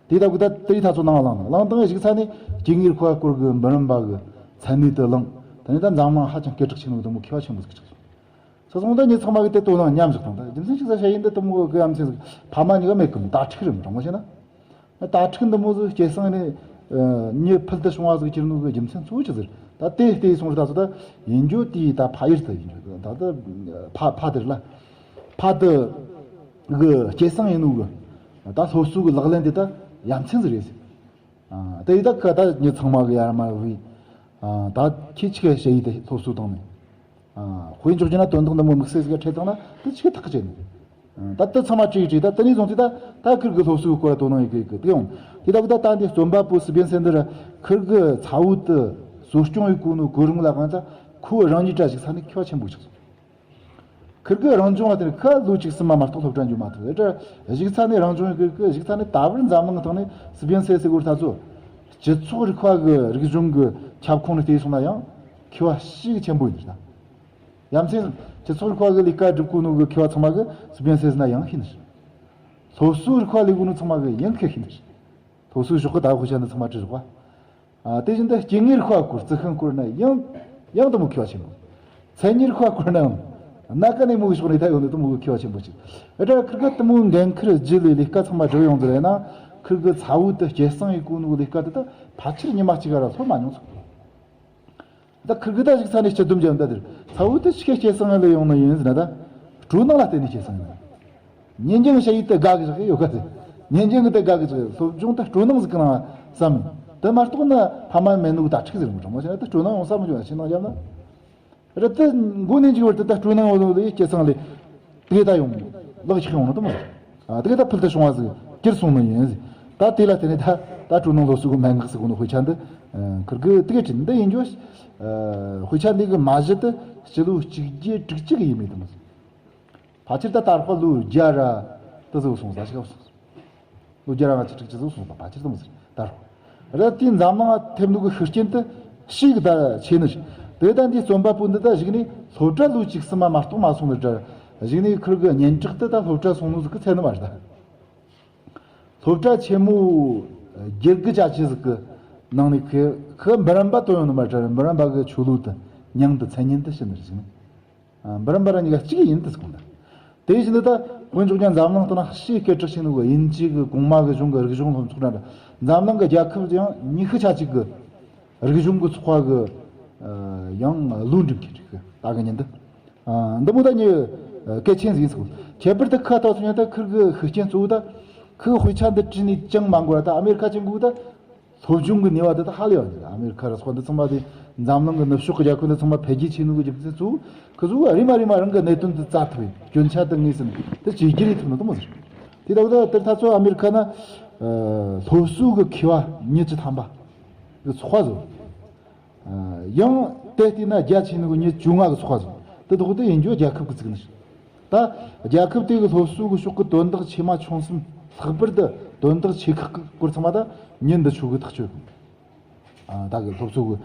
དེ་ལྟ་བུ་ད་དེ་རིགས་ཐ་ཚོ་ནང་བླངས་དང་བླངས་དང་གཞུག་ཚ་ནས་སྐྱེ་དངོས་རིག་པ་སྐོར་གི་འབུམ་རམས་པ་གི་མཚན་གནས་དུ་བླངས། ད་ནི་ད་འཛམ་གླིང་ཧ་ཅང་སྐད་གྲགས་ཆེ་ནོ་དུ་མོ་མཁས་པ་ཆེན་པོ་ཟིག་ཆགས་སོང་། སོ་སོ་ད་ཉི་ཚང་མ་གི་དེ་དོ་སྣང་མཉམ་བཞག་དང་ད་རྒྱུ་མཚན་ཞིག་ས་ཞ་ཡིན་འདི་དུ་མོ་གི་ཡ་མཚན་ཟིག་ཕ་མ་གཉིས་ཀ་མེད་གི། མི་དྭ་ཕྲུག་རེད། དྲང་མོ་བཤད་ན། དྭ་ཕྲུག་འདི་མོ་ཟིག་སྐྱེ་སང་ནས་མྱི་ཕུལ་དུ་བྱུང་བ་ཟིག་གྱུར་ནོ་གི་རྒྱུ་མཚན་གཙོ་བོ་ཆི་ཟིག་ད་དེ་ལྟས་སོང་རེད། ད་ཚོ་ད་ཡིན་རྒྱུ་དེ་ད་ཕ་ཡུལ་དུ་ཡིན་རྒྱུ་ད་ད་ཕ་ཕ་དེར་ལ་ཕ་དུ་གི་སྐྱེ་སང་ཡིན་ནོ་གི་ད་སློབ་གསོ་གི་ལག་ལེན་དེ་ད་ཡ་མཚན་ཟིག་རེད་ཟེར། ཨ། དེ་ཡི་ད་ཁ་ད་མྱི་ཚང་མ་གི་ཡར་མར་བུའི། ཨ། ད་ཁྱེད་ཆི་ག་ཞེ་ཡི་དེ་སློབ་གསོ་བཏང་ནས། ཨ། དཔེ་འཇོག་རྒྱུ་ན་དོན་དག་འདི་མོ་དམིགས་བསལ་ཟིག་ག་ཁྲིད་བཏང་ན་དེ་ཆི་ག་ཐག་བཅད་ནས། ཨ། ད་དེ་ཚང་མ་བྲིས་བྲིས་ད་དེ་ནས་བཟུང་སྟེ་ད་ད་ཁིར་གི་སློབ་གསོའི་སྐོར་དོ་སྣང་ཡི་གི་གི་དེ་ཡོང་། དེ་ད་གི་ད་ད་འདི་རྩོམ་པ་པོ་སི་བེན་སེ་འདི་ར་ཁིར་གི་ཚ་བོ་དེ་གསོ་སྐྱོང་ཡི་གོ་ནོ་གོ་རིམ་ལ་གང་ཚ་ཁོ་རང་ཉིད་གྲ་ཞིག་ས་ནས་མཁས་པ་ཆེན་པོ་ཆགས་སོང་། ཁིར་གི་རང་བྱུང་བ་དེར་ཁ་ལོ་གཅིག་གསུམ་མ་མ་གཏོགས་སློབ་གྲྭ་འཇུག་མ་ཐུབ། ཨེ་ད་གཞུག་ཚ་ནས་རང་བྱུང་གི་གི་གཞུག་ཚ་ནས་ད་བར་འཛམ་གླིང་སྟེང་ནས་སི་བེན་སེ་སི་གོར་ད་ཚོ་སྤྱི་ཚོགས་རིག་པ་གི་རིག་གཞུང་གི་ཁྱབ་ཁོངས་ནས་བལྟས་སོང་ན་ཡང་མཁས་པ་ཞིག་ཆེན་པོ་ཡིན་ད། ཡ་མཚན་སྤྱི་ཚོགས་རིག་པ་གི་ལས་ཀ་སྒྲུབ་གོ་ནོ་གི་མཁས་པ་ཚང་མ་གི་སི་བེན་སེ་སི་ན་ཡང་ཤེས་ནི། སློབ་གསོའི་རིག་པ་ལས་གོ་ནོ་ཚང་མ་གི་ཡང་ཁེ་ཤེས་ནི། སློབ་གསོའི་ཕྱོགས་གི་ད་དཔེ་ཆ་འདི་ཚང་མ་བྲིས་རོགས། ཨ། དེ་བཞིན་དུ་སྐྱེ་དངོས་རིག་པ་སྐོར་རྩི་ཤིང་སྐོར་ན་ཡང་ཡང་དུ་མོ་མཁས་པ་ཆེན་པོ། མཚན་ཉིད་རིག་པ་སྐོར་ན་ཡང་སྣ་ཁ་ནས་མོ་གི་ཕྱོགས་ནས་ད་ཡོང་ནས་དུ་མོ་གི་མཁས་པ་ཆེན་པོ་ཅིག་ཨེ་ད་ཁིར་གི་དུ་མོ་འགན་ཁུར་བརྒྱུད་ལས་ལས་ཀ་ཚང་མ་སྒྲུབ་ཡོང་ཟེར་ཡིན་ན། ཁིར་གི་ཚ་བོ་དུ་སྐྱེ་སང་ཡི་གོ་ནོ་ལས་ཀ་དེ་ད་ཕལ་ཆེར་ཉི་མ་གཅིག་ག་ར་སློབ་མ་མྱོང་ཚོད། ད་ཁིར་གི་ད་ཞིག་ས་ནས་སྤྱི་བསྡོམས་བརྒྱབ་ད་དེར་ཚ་བོ་དུ་ཆི་གེ་སྐྱེ་སང་ལ་ཡོང་ནི་ཡིན་ཟེར་ན། ད་སྤྲོ་སྣང་ལ་བརྟེན་ནས་སྐྱེ་སང་ཡིན། ཉིན་རྒྱུན་ཞ་ཡི་དེ་དགའ་གི་ཞག་ཡོད་ག་ཟེར། ཉིན་རྒྱུན་གི་དེ་དགའ་གི་ཞག་སློབ་སྦྱོང་དེ་སྤྲོ་སྣང་ཟིག་གི་ནང་བསམ། དེ་མ་གཏོགས་ན་ཕ་མ་མེད་ནོ་གི་དྭ་ཕྲུག་ཟེར་མོ་དྲང་མོ་བཤད་ན་དེ་སྤྲོ་སྣང་ཡོང་ས་མི་འཇོག་ན་ཕྱི་ནང་བརྒྱབ་ན། རེད་དེ་མགོ་ནས་མཇུག་བར་དུ་ད་སྤྲོ་སྣང་ཡོད་ལོ་ལས་སྐྱེ་སང་ལས་དེ་ད་ཡོང་ལག་ཆགས་ཡོང་ནོ་དུ་མ་རེད། ཨ། དེ་ག་ད་ཕུལ་དུ་བྱུང་བ་ཟིག་གྱུར་སོང་ནི་ཡིན་ཟིག་ད་དེ་ལ་བརྟེན་ནས་ད་ད་སྤྲོ་སྣང་སློབ་གསོ་གི་མན་ངག་ཟིག་གོ་ནོ་དཔེ་ཆ་འདི། ཨ། ཁིར་གི་དེ་ག་བྲིས་འདི་ཡིན་རྒྱུ། ཨ། དཔེ་ཆ་འདི་གི་མ་གཞི་དེ་སྤྱི་ལོ་གཅིག་བརྒྱད་དྲུག་ཅུ་གི་ཡིན་མེད་དུ་མ་ཟིག་ཕལ་ཆེར་ད་དར་ཁོ་ལོ་བརྒྱ་ར་དུ་ཟིག་སོང་ཟ་ཞིག་སོང་། ལོ་བརྒྱ་ར་ང་ཚོ་དྲུག་ཅུ་ཟིག་སོང་ད་ཕལ་ཆེར་དུ་མ་ཟིག་དར་ཁོ། རེད་དེ་འཛམ་གླིང་ང་ཐེབས་ནོ་གི་ཤུགས་རྐྱེན་དེ་ཞིག་ད་ཆེ་ནི་ཞིག་དེ་ད་འདི་རྩོམ་པ་པོ་འདི་ད་གཞུག་ནས་སློབ་གྲྭ་ལོ་གཅིག་གསུམ་མ་མ་གཏོགས་མ་སོང་ནི་འདྲ། གཞུག་ནས་ཁིར་གི་སྙན་གྲགས་དེ་ད་སློབ་གྲྭ་སོང་ནོ་ཟིག་གི་ཚད་ནི་མ་རེད་ད། སློབ་གྲྭ་ཆེན་མོ་དགེ་རྒུ་ཅག་ཅི་ཟིག་གི་ནང་ནས་ཁི་ཁི་འབུམ་རམས་པ་དོན་ཡོང་ནི་མ་འདྲ། འབུམ་རམས་པ་གི་ཆོས་ལུགས་དེ་མྱིང་དེ་མཚན་སྙན་དེ་ཕྱིན་ནི་ཞིག་ནི། ཨ། འབུམ་རམས་པ་ར་གཉིས་ཀ་གཅིག་ཡིན་དུ་སོང་ད། དེ་བཞིན་དུ་ད་དཔེ་འཇོག་ཀྱང་འཛམ་གླིང་སྟེང་ན་ཞེས་སྐད་གྲགས་ཆེ་ནོ་གི་དབྱིན་ཇི་གི་གོང་མ་གི་གཞུང་གི་རིག་གཞུང་སློབ་ཚོགས་འདྲ་འདྲ། འཛམ་གླིང་གི་རྒྱལ་ཁབ་ཡང་ཉི་ཤུ་ཆ་གཅིག་གི་རིག་གཞུང་གི་ཚོགས་པ་གི། ཨ། ཡང་ལོ་འགྲིམ་གི་རིག་གི་ད་གི་ཉིན་དུ། ཨ། འདི་མོ་ད་ཉི་གལ་ཆེན་ཟིག་ཡིན་སོང་། ཁྱད་པར་དུ་ཁ་ཐོག་སོང་ཡང་ད་ཁིར་གི་ཤུགས་རྐྱེན་གཙོ་བོ་ད་ཁི་དཔེ་ཆ་འདི་བྲིས་ནས་ཅང་མ་འགོར་ད་ཨ་མེ་རི་ཁ་ཅན་གུ་ད། སློབ་སྦྱོང་གི་ནུས་པ་དེ་དག་ཧ་ལས་པ་ཡིན། ཨ་མེ་རི་ཁ་ར་སོགས་འདི་ཚང་མ་དེ་འཛམ་གླིང་གི་ནུབ་ཕྱོགས་ཀྱི་རྒྱལ་ཁབ་འདི་ཚང་མ་འཕེལ་རྒྱས་ཆེ་ནོ་གི་རྒྱུ་མཚན་གཙོ་བོ་ཁོ་ཚོ་རེམ་མ་རེམ་མ་རང་གི་གནད་དོན་དེ་བཙལ་ཐུབ་པའི་སྐྱོན་ཆ་དེ་ངེས་ཟིན་དེ་བྱེད་རྒྱུ་རེད་ཐུབ་ནོ་དེ་མོ་ཟེར། དེ་ལྟ་བུ་ད་དེར་ད་ཚོ་ཨ་མེ་རི་ཁ་ན་ཨ་སློབ་གསོ་གི་མཁས་པ་ཉི་བཅུ་ཐམ་པ་གི་ཚོགས་པ་བཟོ། ཡང་དེ་བལྟས་ན་རྒྱ་ཆེ་ནི་གི་མྱི་བཅོ་ལྔ་གི་ཚོགས་པ་ཟིག་དེ་དག་དེ་ཡིན་རྒྱུ་རྒྱལ་ཁབ་ཀྱི་བཙུགས་ནི་ཞིག་ད་རྒྱལ་ཁབ་དེ་གི་སློབ་གསོ་གི་ཕྱོགས་ཀྱི་དོན་དག་ཆེ་མ་ཆུང་གསུམ། ལྷག་པར་དུ་དོན་དག་ཆེ་ཁག་གི་སྐོར་ཚང་མ་ད་མྱི་འདི་ཆོ་གི་ཐག་གཅོད་གི། ད་གི་སློབ་གསོ་གི་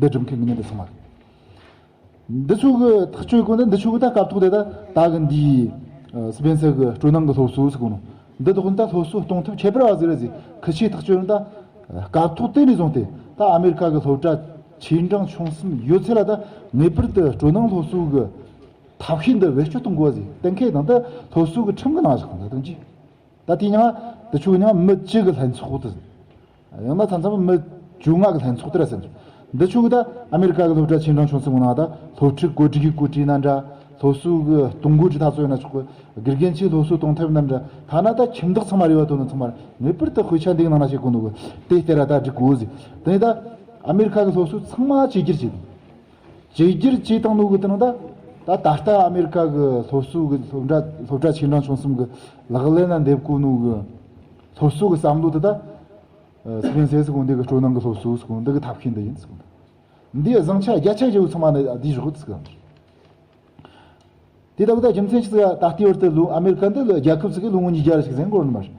འདི་སྒྲུབ་མཁན་གི་མྱི་འདི་ཚང་མ་འདི་ཆོ་གི་ཐག་གཅོད་གི་འདི་འདི་ཆོ་གི་ད་སྐབས་ཐོག་དེ་ད་ད་གི་འདི་སྤེན་སེ་གི་སྤྲོ་སྣང་གི་སློབ་གསོ་ཟེར་གོ་ནོ། འདི་དག་ནི་ད་སློབ་གསོ་གཏོང་ཐབས་ཁྱད་པར་བ་ཟིག་རེད་ཟེར། ཁི་ཆོས་ཐག་གཅོད་ནི་ད་སྐབས་ཐོག་དེ་ནས་བཟུང་སྟེ་ད་ཨ་མེ་རི་ཁ་གི་སློབ་གྲྭ་ཆེ་འབྲིང་ཆུང་གསུམ་ཡོད་ཚད་ལ་ད་ངེས་པར་དུ་སྤྲོ་སྣང་སློབ་གསོ་གི་ཐབས་ཤེས་འདི་བེད་སྤྱོད་གཏོང་དགོས་ཟེར། གཏན་འཁེལ་དང་ད་སློབ་གསོ་གི་ཁྲིམས་གི་ནང་བཞག་དང་ད་དོན་ཅི། ད་དེ་ཡང་དེ་ཆོ་ཡང་མི་བཅུ་གི་ལྷན་ཚོགས་དེ། ཡང་ན་མཚམས་མཚམས་མི་བཅོ་ལྔ་གི་ལྷན་ཚོགས་དེ་ར་ཟེར། འདི་ཆོ་གི་ད་ཨ་མེ་རི་ཀ་གི་སློབ་གྲྭ་ཆེ་འབྲིང་ཆུང་གསུམ་གི་ནང་ད་སློབ་ཕྲུག་བཀོད་སྒྲིག་གི་བཀོད་སྒྲིག་ན་འདྲ། སློབ་གསོ་གི་གཏོང་སྒོ་ཅི་ཐག་ཚོད་ན་ཆོག་གི། དགེ་རྒན་ཆེ་སློབ་གསོ་གཏོང་ཐབས་ན་འདྲ། ཐ་ན་ད་ཁྱིམ་བདག་ཚང་མ་རེ་བ་དོ་ནི་ཚང་མ་ངེས་པར་དུ་དཔེ་ཆ་འདི་གི་ནང་ན་ཤེས་དགོས་ནོ་གི་དེ་ལྟར་ད་སྒྲིག་དགོས་ཟེར། དེ་ནས་ད་ཨ་མེ་རི་ཀ་གི་སློབ་གསོ་ཚང་མ་བཅོས་བསྒྱུར་བྱས་དང་། བཅོས་བསྒྱུར་བྱས་བཏང་ནོ་གི་དེ་ནང་ད་ད་ད་ལྟ་ཨ་མེ་རི་ཀ་གི་སློབ་གསོ་གི་སློབ་གྲྭ་སློབ་གྲྭ་ཆེ་འབྲིང་ཆུང་གསུམ་གི་ལག་ལེན་ན་འདེབས་དགོས་ནོ་གི་སློབ་གསོ་གི་བསམ་བློ་དེ་ད་ཨ་སི་པེན་སེ་སི་གོང་འདི་གི་སྤྲོ་སྣང་གི་སློབ་གསོ་སི་གོང་འདི་གི་ཐབས་ཤེས་འདི་ཡིན་སི་གོང་། འདིའི་བཟང་ཆ་བརྒྱ་ཆ་བཞི་བོ་ཚང་མ་ནི་འདིའི་ཞོག་ཟེར་གི། དེ་ལྟ་བུ་ད་རྒྱུ་མཚན་ཞིག་ད་ལྟའི་བར་དུ་ལོ་ཨ་མེ་རི་ཁ་འདི་ལོ་རྒྱལ་ཁབ་ཅིག་གི་ལོ་ངོ་ཉིས་བརྒྱ་རེ་ཞིག་ཟིན་གོ་ར་ནི་མ་རེད།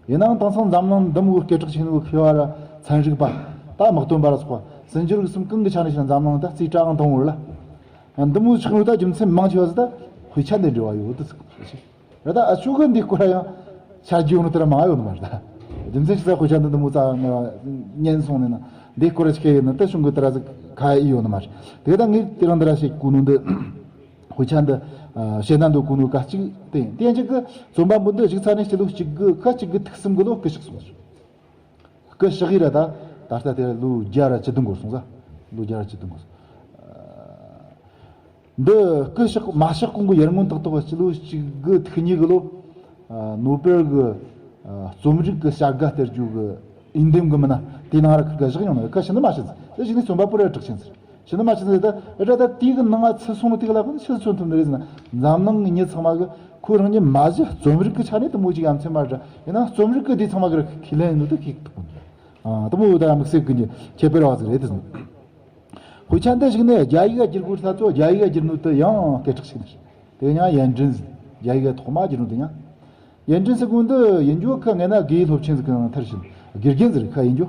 ཡིན་ནའང་དེང་སང་འཛམ་གླིང་འདི་མོ་སྐད་གྲགས་ཆེ་ནོ་མཁས་པ་ར་ཚན་རིག་པ། ད་དམག་དོན་པ་ར་སོགས་པ་ཟིན་འགྱུར་གི་སུམ་གང་གི་ཆ་ནས་བཤད་ན་འཛམ་གླིང་ད་རྩིས་གྲངས་ཨང་དང་པོ་ལ། འདི་མོ་ཆགས་ནོ་ད་རྒྱུ་མཚན་མང་ཆེ་བ་ཟིག་ད་དཔེ་ཆ་འདི་འབྲེལ་བ་ཡོད་དུ་ཟིག་རེད། ད་ཨ་ཆོ་གི་འདི་སྐོར་ཡང་ཆ་རྒྱུས་ཡོད་ནི་དེ་ར་མང་ཡོད་ནི་མ་རེད། ད་རྒྱུ་མཚན་ཞིག་ད་དཔེ་ཆ་འདི་འདི་མོ་ཙ་ང་ཉན་སོང་ནས་ན་འདི་སྐོར་ཞིག་ཡིན་ན་ད་གཞུང་གི་དེ་ར་ཟིག་ཁ་ཡི་ཡོད་ནི་མ་རེད། དེ་ད་ངས་དེ་རིང་འདི་ར་ཞིག་གོ་ནོ་འདི། དཔེ་ཆ་འདི་ཨ་བཤད་ན་འདོད་གོ་ནོ་ག་གཅིག་དེ་ཡིན། དེ་ཡང་གཅིག་གི་རྩོམ་པ་པོ་འདི་གཞུག་ཚ་ནས་སྤྱི་ལོ་གཅིག་དགུ་ཁ་གཅིག་དགུ་ཐིག་གསུམ་གི་ལོ་སྐུ་གཤེགས་སོང་ཟེར། སྐུ་གཤེགས་ཡི་ར་ད་ད་ལྟ་དེ་ལོ་བརྒྱ་ར་བཅུ་བདུན་འགོར་སོང་ཟེར། ལོ་བརྒྱ་ར་བཅུ་བདུན་འགོར་སོང་། འདི་སྐུ་གཤེགས་མ་གཤེགས་གོང་གི་ཡར་སྔོན་ཏག་ཏག་སྤྱི་ལོ་གཅིག་དགུ་ཐིག་གཉིས་གི་ལོ། ཨ་ནོ་པེལ་གི་ཨ་རྩོམ་རིག་གི་བྱ་དགའ་སྟེར་རྒྱུ་གི་འོས་འདེམས་གི་མི་སྣ་དེའི་ནང་ར་ཁིར་ག་བཞག་མྱོང་ནི། ཁ་ཤི་ནི་མ་ཤི་ཟེར། དེ་གཞུག་ནས་རྩོམ་པ་པོ་ར་གྲགས་ཆེན་ཟེར། ཤི་ནི་མ་ཤི་ཟེར། ད་ཨེ་ད་ད་དེའི་གི་ནང་ང་ཚུད་སོང་ནི་དེ་ག་ལ་ཁོ་ནི་ཤི་ཚོན་ཐུབ་ནི་རེད་ཟེར་ན། འཛམ་གླིང་གི་མྱི་ཚང་མ་གི་ཁོ་རང་ཉིད་མ་གཞི་རྩོམ་རིག་གི་ཆ་ནས་དེ་མོ་ཅིག་ཡ་མཚན་མ་རེད། ཡིན་ན་རྩོམ་རིག་གི་དེ་ཚང་མ་གི་ར་ཁས་ལེན་ནི་དེ་ཁེག་ཐུབ་གོ་ནི། ཨ་དེ་མོ་ད་དམིགས་བསལ་གི་ཉི་ཁྱད་པར་བ་ཟིག་རེད་དེ་ཟེར། དཔེ་ཆ་འདི་གཞུག་ནས་རྒྱ་ཡིག་ག་བསྒྱུར་དགོས་ས་ཚོ་རྒྱ་ཡིག་ག་བསྒྱུར་ནོ་དེ་ཡང་སྐད་གྲགས་ཆེ་ནི་རེད། དེ་ཡང་ཡན་ཀྲིན་ཟེར། རྒྱ་ཡིག་ག་ཐོག་མ་བསྒྱུར་ནོ་དེ་ཡང་། ཡན་ཀྲིན་ཟེར་གོ་འདི་ཡིན་རྒྱུ་ཁ་ངེ་ན་དགེ་སློབ་ཆེན་ཟིག་གི་ནང་མཐར་ཕྱིན་དགེ་རྒན་ཟིག་རེད། ཁ་ཡིན་རྒྱུ།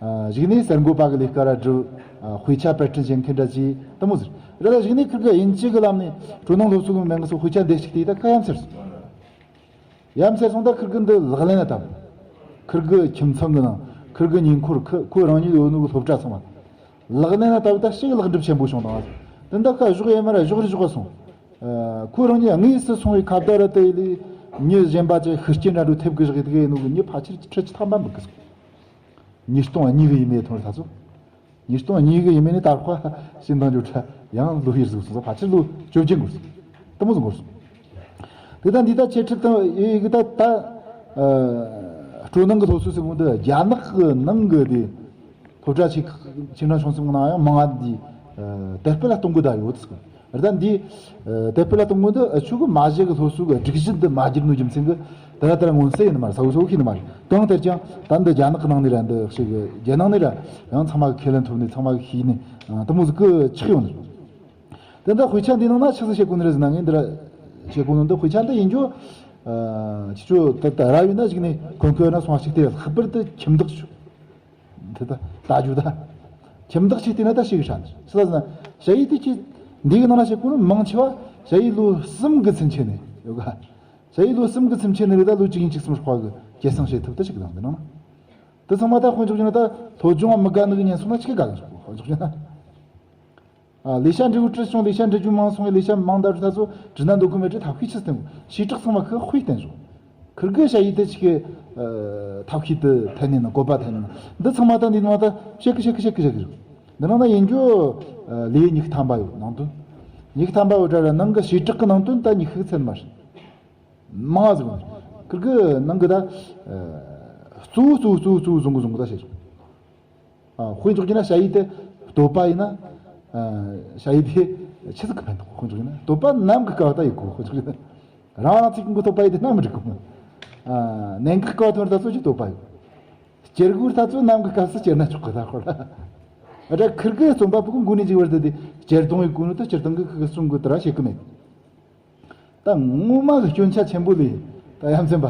ཨ་གཞུག་ནས་གསར་འགོད་པ་གི་ལས་ཀ་ར་སྒྲུབ། ཨ་དཔེ་ཆ་པར་སྐྲུན་བྱེད་མཁན་འདྲ་ཅིག་དེ་མོ་ཟིག་རེད། ད་གཞུག་ནས་ཁིར་གི་དབྱིན་ཇི་གི་ལམ་ནས་གྲོ་ནང་སློབ་གསོ་གི་མན་ངག་སོགས་དཔེ་ཆ་འདི་ཞིག་དེ་ད་ཁ་ཡ་མཚར་སོང་། ཡ་མཚར་སོང་། ད་ཁིར་གི་འདི་ལག་ལེན་ལ་བསྟར། ཁིར་གི་ཁྱིམ་ཚང་གི་ནང་ཁིར་གི་ཉེ་འཁོར་ཁི་ཁོ་རང་ཉིད་ཡོད་ནོ་གི་སློབ་གྲྭ་ཚང་མ་ལག་ལེན་ལ་བསྟར་བ་ད་ཞིག་ལེགས་འགྲུབ་ཆེན་པོ་བྱུང་དང་། དེ་འདི་ཁ་ཞོག་ཡེ་མ་ར་ཞོག་རེ་ཞོག་ག་སོང་། ཨ་ཁོ་རང་ཉིད་དངོས་སུ་སོང་བའི་ཁ་བརྡ་ར་དེ་ལས་མྱི་གཞན་པ་ཅིག་ཤི་རྐྱེན་འདྲ་འགྲོ་ཐེབས་གི་བཞག་གི་དེ་ག་ཡིན་ནོ་གི་མྱི་ཕལ་ཆེར་ཁྲི་བཅུ་ཐམ་པ་འབུད་གི་སོང་། ཉིས་སྟོང་གཉིས་གི་ཡིན་མེད་ཐོན་ས་ཚོ། ཉིས་སྟོང་གཉིས་གི་ཡིན་མིན་ནི་ད་ཁོ་ཤིང་དང་འགྱུར་ཁྲ་ཡང་ལོ་ཡིར་ཟུག་སོང་ཕལ་ཆེར་ལོ་བཅོ་བརྒྱད་འགོར་སོང་། དེ་མོ་ཟིག་འགོར་སོང་། དེ་ད་འདི་ད་ཆེ་ཁྲི་དང་ཡི་གི་ད་ད་སྤྲོ་སྣང་གི་སློབ་གསོ་ཟེར་གོ་འདི་རྒྱ་ནག་གི་ནང་གི་དེ་སློབ་གྲྭ་ཆེ་ཆེ་འབྲིང་ཆུང་གསུམ་གི་ནང་ཡང་མང་ང་འདི་དེ་སྤེལ་ལ་གཏོང་དགོས་ད་ཡོད་ཟིག་རེད། ད་འདི་དེ་སྤེལ་ལ་གཏོང་དགོས་འདི་ཆོས་གི་མ་གཞི་གི་སློབ་གསོ་གི་སྒྲིག་གཞི་འདི་མ་བསྒྱུར་ནོ་རྒྱུ་མཚན་གི་དེ་ར་དེ་ར་མངོན་གསལ་ཡིན་ནི་མ་རེད། ས་བོ་ས་བོ་ཤེས་ནི་མ་རེད། གང་ལྟར་ཀྱང་ད་འདི་རྒྱ་ནག་གི་ནང་ནས་ར་འདི་ཞིག་གི་རྒྱལ་ནང་ནས་ར་ཡང་ཚང་མ་གི་ཁས་ལེན་ཐུབ་ནས་ཚང་མ་གི་ཤེས་ནས་དེ་མོ་ཟིག་གི་ཆགས་ཡོང་ནི་རེད། དེ་འདྲ་དཔེ་ཆ་འདི་ནང་ན་ཆི་ཟིག་བཤད་གོ་ནི་རེད་ཟེར་ན། ངས་འདི་ར་བཤད་གོ་ནོ་འདི་དཔེ་ཆ་འདི་ཡིན་རྒྱུ། ཁྱེད་ཚོ་ད་ད་ར་ཡོད་ན་གཞུག་ནས་གོན་གོ་ན་སོང་བ་ཞིག་སྟེ་ལྷག་པར་དུ་ཁྱིམ་བདག་ཆོ། དེ་ད་ལྟ་རྒྱུ་ད། ཁྱིམ་བདག་ཆོས་བལྟས་ན་ད་ཞིག་ཧྲ་ནི་ཆི་ཟེར་ན། ཞ་ཡི་དེ་ཁྱེད་འདི་གི་ནང་ན་བཤད་གོ་ནི་མང་ཆེ་བ་ཞ་ཡི་ལོ་གསུམ་གི་ཚུན་ཆད་ནས་ཡོད་ག་ཞ་ཡི་ལོ་གསུམ་གི་ཚུན་ཆད་ནས་རེད། ད་ལོ་གཅིག་ཡིན་གཅིག་གསུམ་སྤར་གི་སྐྱེད་སྲིང་བྱེད་ཐུབ་ད་ཞིག་དང་འདི་ནང་ན། དེ་ཚང་མ་ད་དཔེ་འཇོག་རྒྱུ་ན་ད་སློབ་སྦྱོང་མི་དགའ་ནི་གི་ཉན་སོང་ན་ཆི་གི་དགའ་གི་འཇོག་དཔེ་འཇོག་རྒྱུ་ན། ཨ་ལས་བྱ་འབྲི་བོ་བྲི་བྱུང་། ལས་བྱ་འབྲི་རྒྱུ་མང་སོང་བས་ལས་བྱ་མང་ད་རུ་ད་ཚོ་བྲི་ན་འདོད་གི་མེད་དྲི་ཐབས་ཤེས་ཆི་བསྟན་གོ་ཞེ་དྲག་ཚང་མ་ཁི་དཔེ་བསྟན་བྱུང་། ཁིར་གི་ཞ་ཡི་དེ་ཆི་གི་ཐབས་ཤེས་དེ་འཐེན་ནས་ན་བཀོད་པ་འཐེན་ནས་ན་འདི་ཚང་མ་ད་འདི་ནང་ད་བཤད་གི་བཤད་གི་བཤད་གི་བཤད་གི་རེད། འདི་ནང་ན་ཡིན་རྒྱུ་ལས་ཉི་ཤུ་ཐམ་པ་ཡོད་ནང་དོན། ཉི་ཤུ་ཐམ་པ་ཡོད་དྲ་ར་ནང་གི་ཞེ་དྲག་གི་ནང་དོན་ད་ཉི་ཤུ་ཚད་མ་རེད། མང་ཟིག་ཁིར་གི་ནང་གི་ད་གཙོ་བོ་གཙོ་བོ་གཙོ་བོ་གཙོ་བོ་བཟུང་གི་བཟུང་གི་ད་བཤད་བྱུང་། ཨ་དཔེ་འཇོག་རྒྱུ་ན་ཞ་ཡི་དེ་བསྟོད་པ་ཡིན་ན། ཨ་ཞ་ཡི་དེ་ཆི་ཟིག་གི་ཕན་ཐོགས། དཔེ་འཇོག་རྒྱུ་ན་བསྟོད་པ་ནམ་གི་སྐབས་ད་ཡི་གོ་དཔེ་འཇོག་རྒྱུ་ན་རང་རང་ཚིག་གི་བསྟོད་པ་ཡི་དེ་ནམ་མི་འགྲིག་གོ་ཨ་གནད་འགག་སྐབས་ཐོན་ད་ཚོ་ཅི་བསྟོད་པ་ཡོད། སྐྱེར་དགོས་ད་ཚོ་ནམ་གི་སྐབས་སུ་སྐྱེར་ན་ཆོག་གི་ད་ཁོ་ལ། ཨ་ད་ཁིར་གི་རྩོམ་པ་པོ་གི་མགོ་ནས་འཇིག་བར་དུ་དེ་སྐྱེར་གཏོང་ཡི་གོ་ནོ་ད་སྤྱིར་བཏང་གི་ཁི་གི་གསུང་གི་དེ་ར་བཤད་གི་མེད། ད་ངོ་མ་གི་སྐྱོན་ཆ་ཆེན་པོ་ལས་ད་ཡ་མཚན་པ།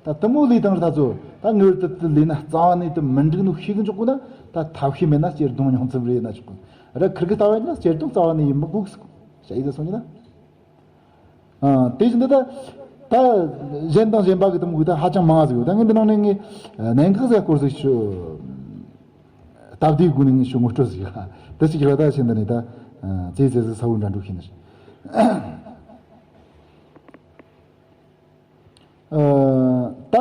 ད་དེ་མོ་ལས་དང་ད་ཚོ་ད་ངེས་པར་དུ་དེ་ལས་ན་རྩ་བ་ནས་དེ་མི་འགྲིག་ནོ་ཤེས་གི་འཇོག་གོ་ན་ད་ཐབས་ཤེས་མེད་ན་སྐྱེར་གཏོང་ཉུང་ཙམ་རེད་ན་ཆོག་གི་ར། ཁིར་གི་ལྟ་བ་ཡིན་ན་སྐྱེར་གཏོང་རྩ་བ་ནས་ཡིན་མི་དགོས་གི་ཞ་ཡི་ད་སོང་ཡིན་ན། ཨ་དེ་བཞིན་དུ་ད་ད་གཞན་དང་གཞན་པ་གི་དེ་མོ་གི་ད་ཧ་ཅང་མང་ཟིག་ཡོད། ད་ངས་འདི་ནང་ནས་ངས་གནད་འགག་ཟིག་སྐོར་ཟིག་ཞུ། སྟབས་བདེའི་སྒོ་ནས་ངས་ཞུ་ངོ་སྤྲོད་ཟིག་ཡ་དེ་ཅིག་ལ་ད་ཕྱིན་འདི་ནས་ད་ཙེ་ཙེ་ཟིག་ས་བོ་འདྲ་འགྲོ་ཤེས་ནི་རེད། ཨ་ད་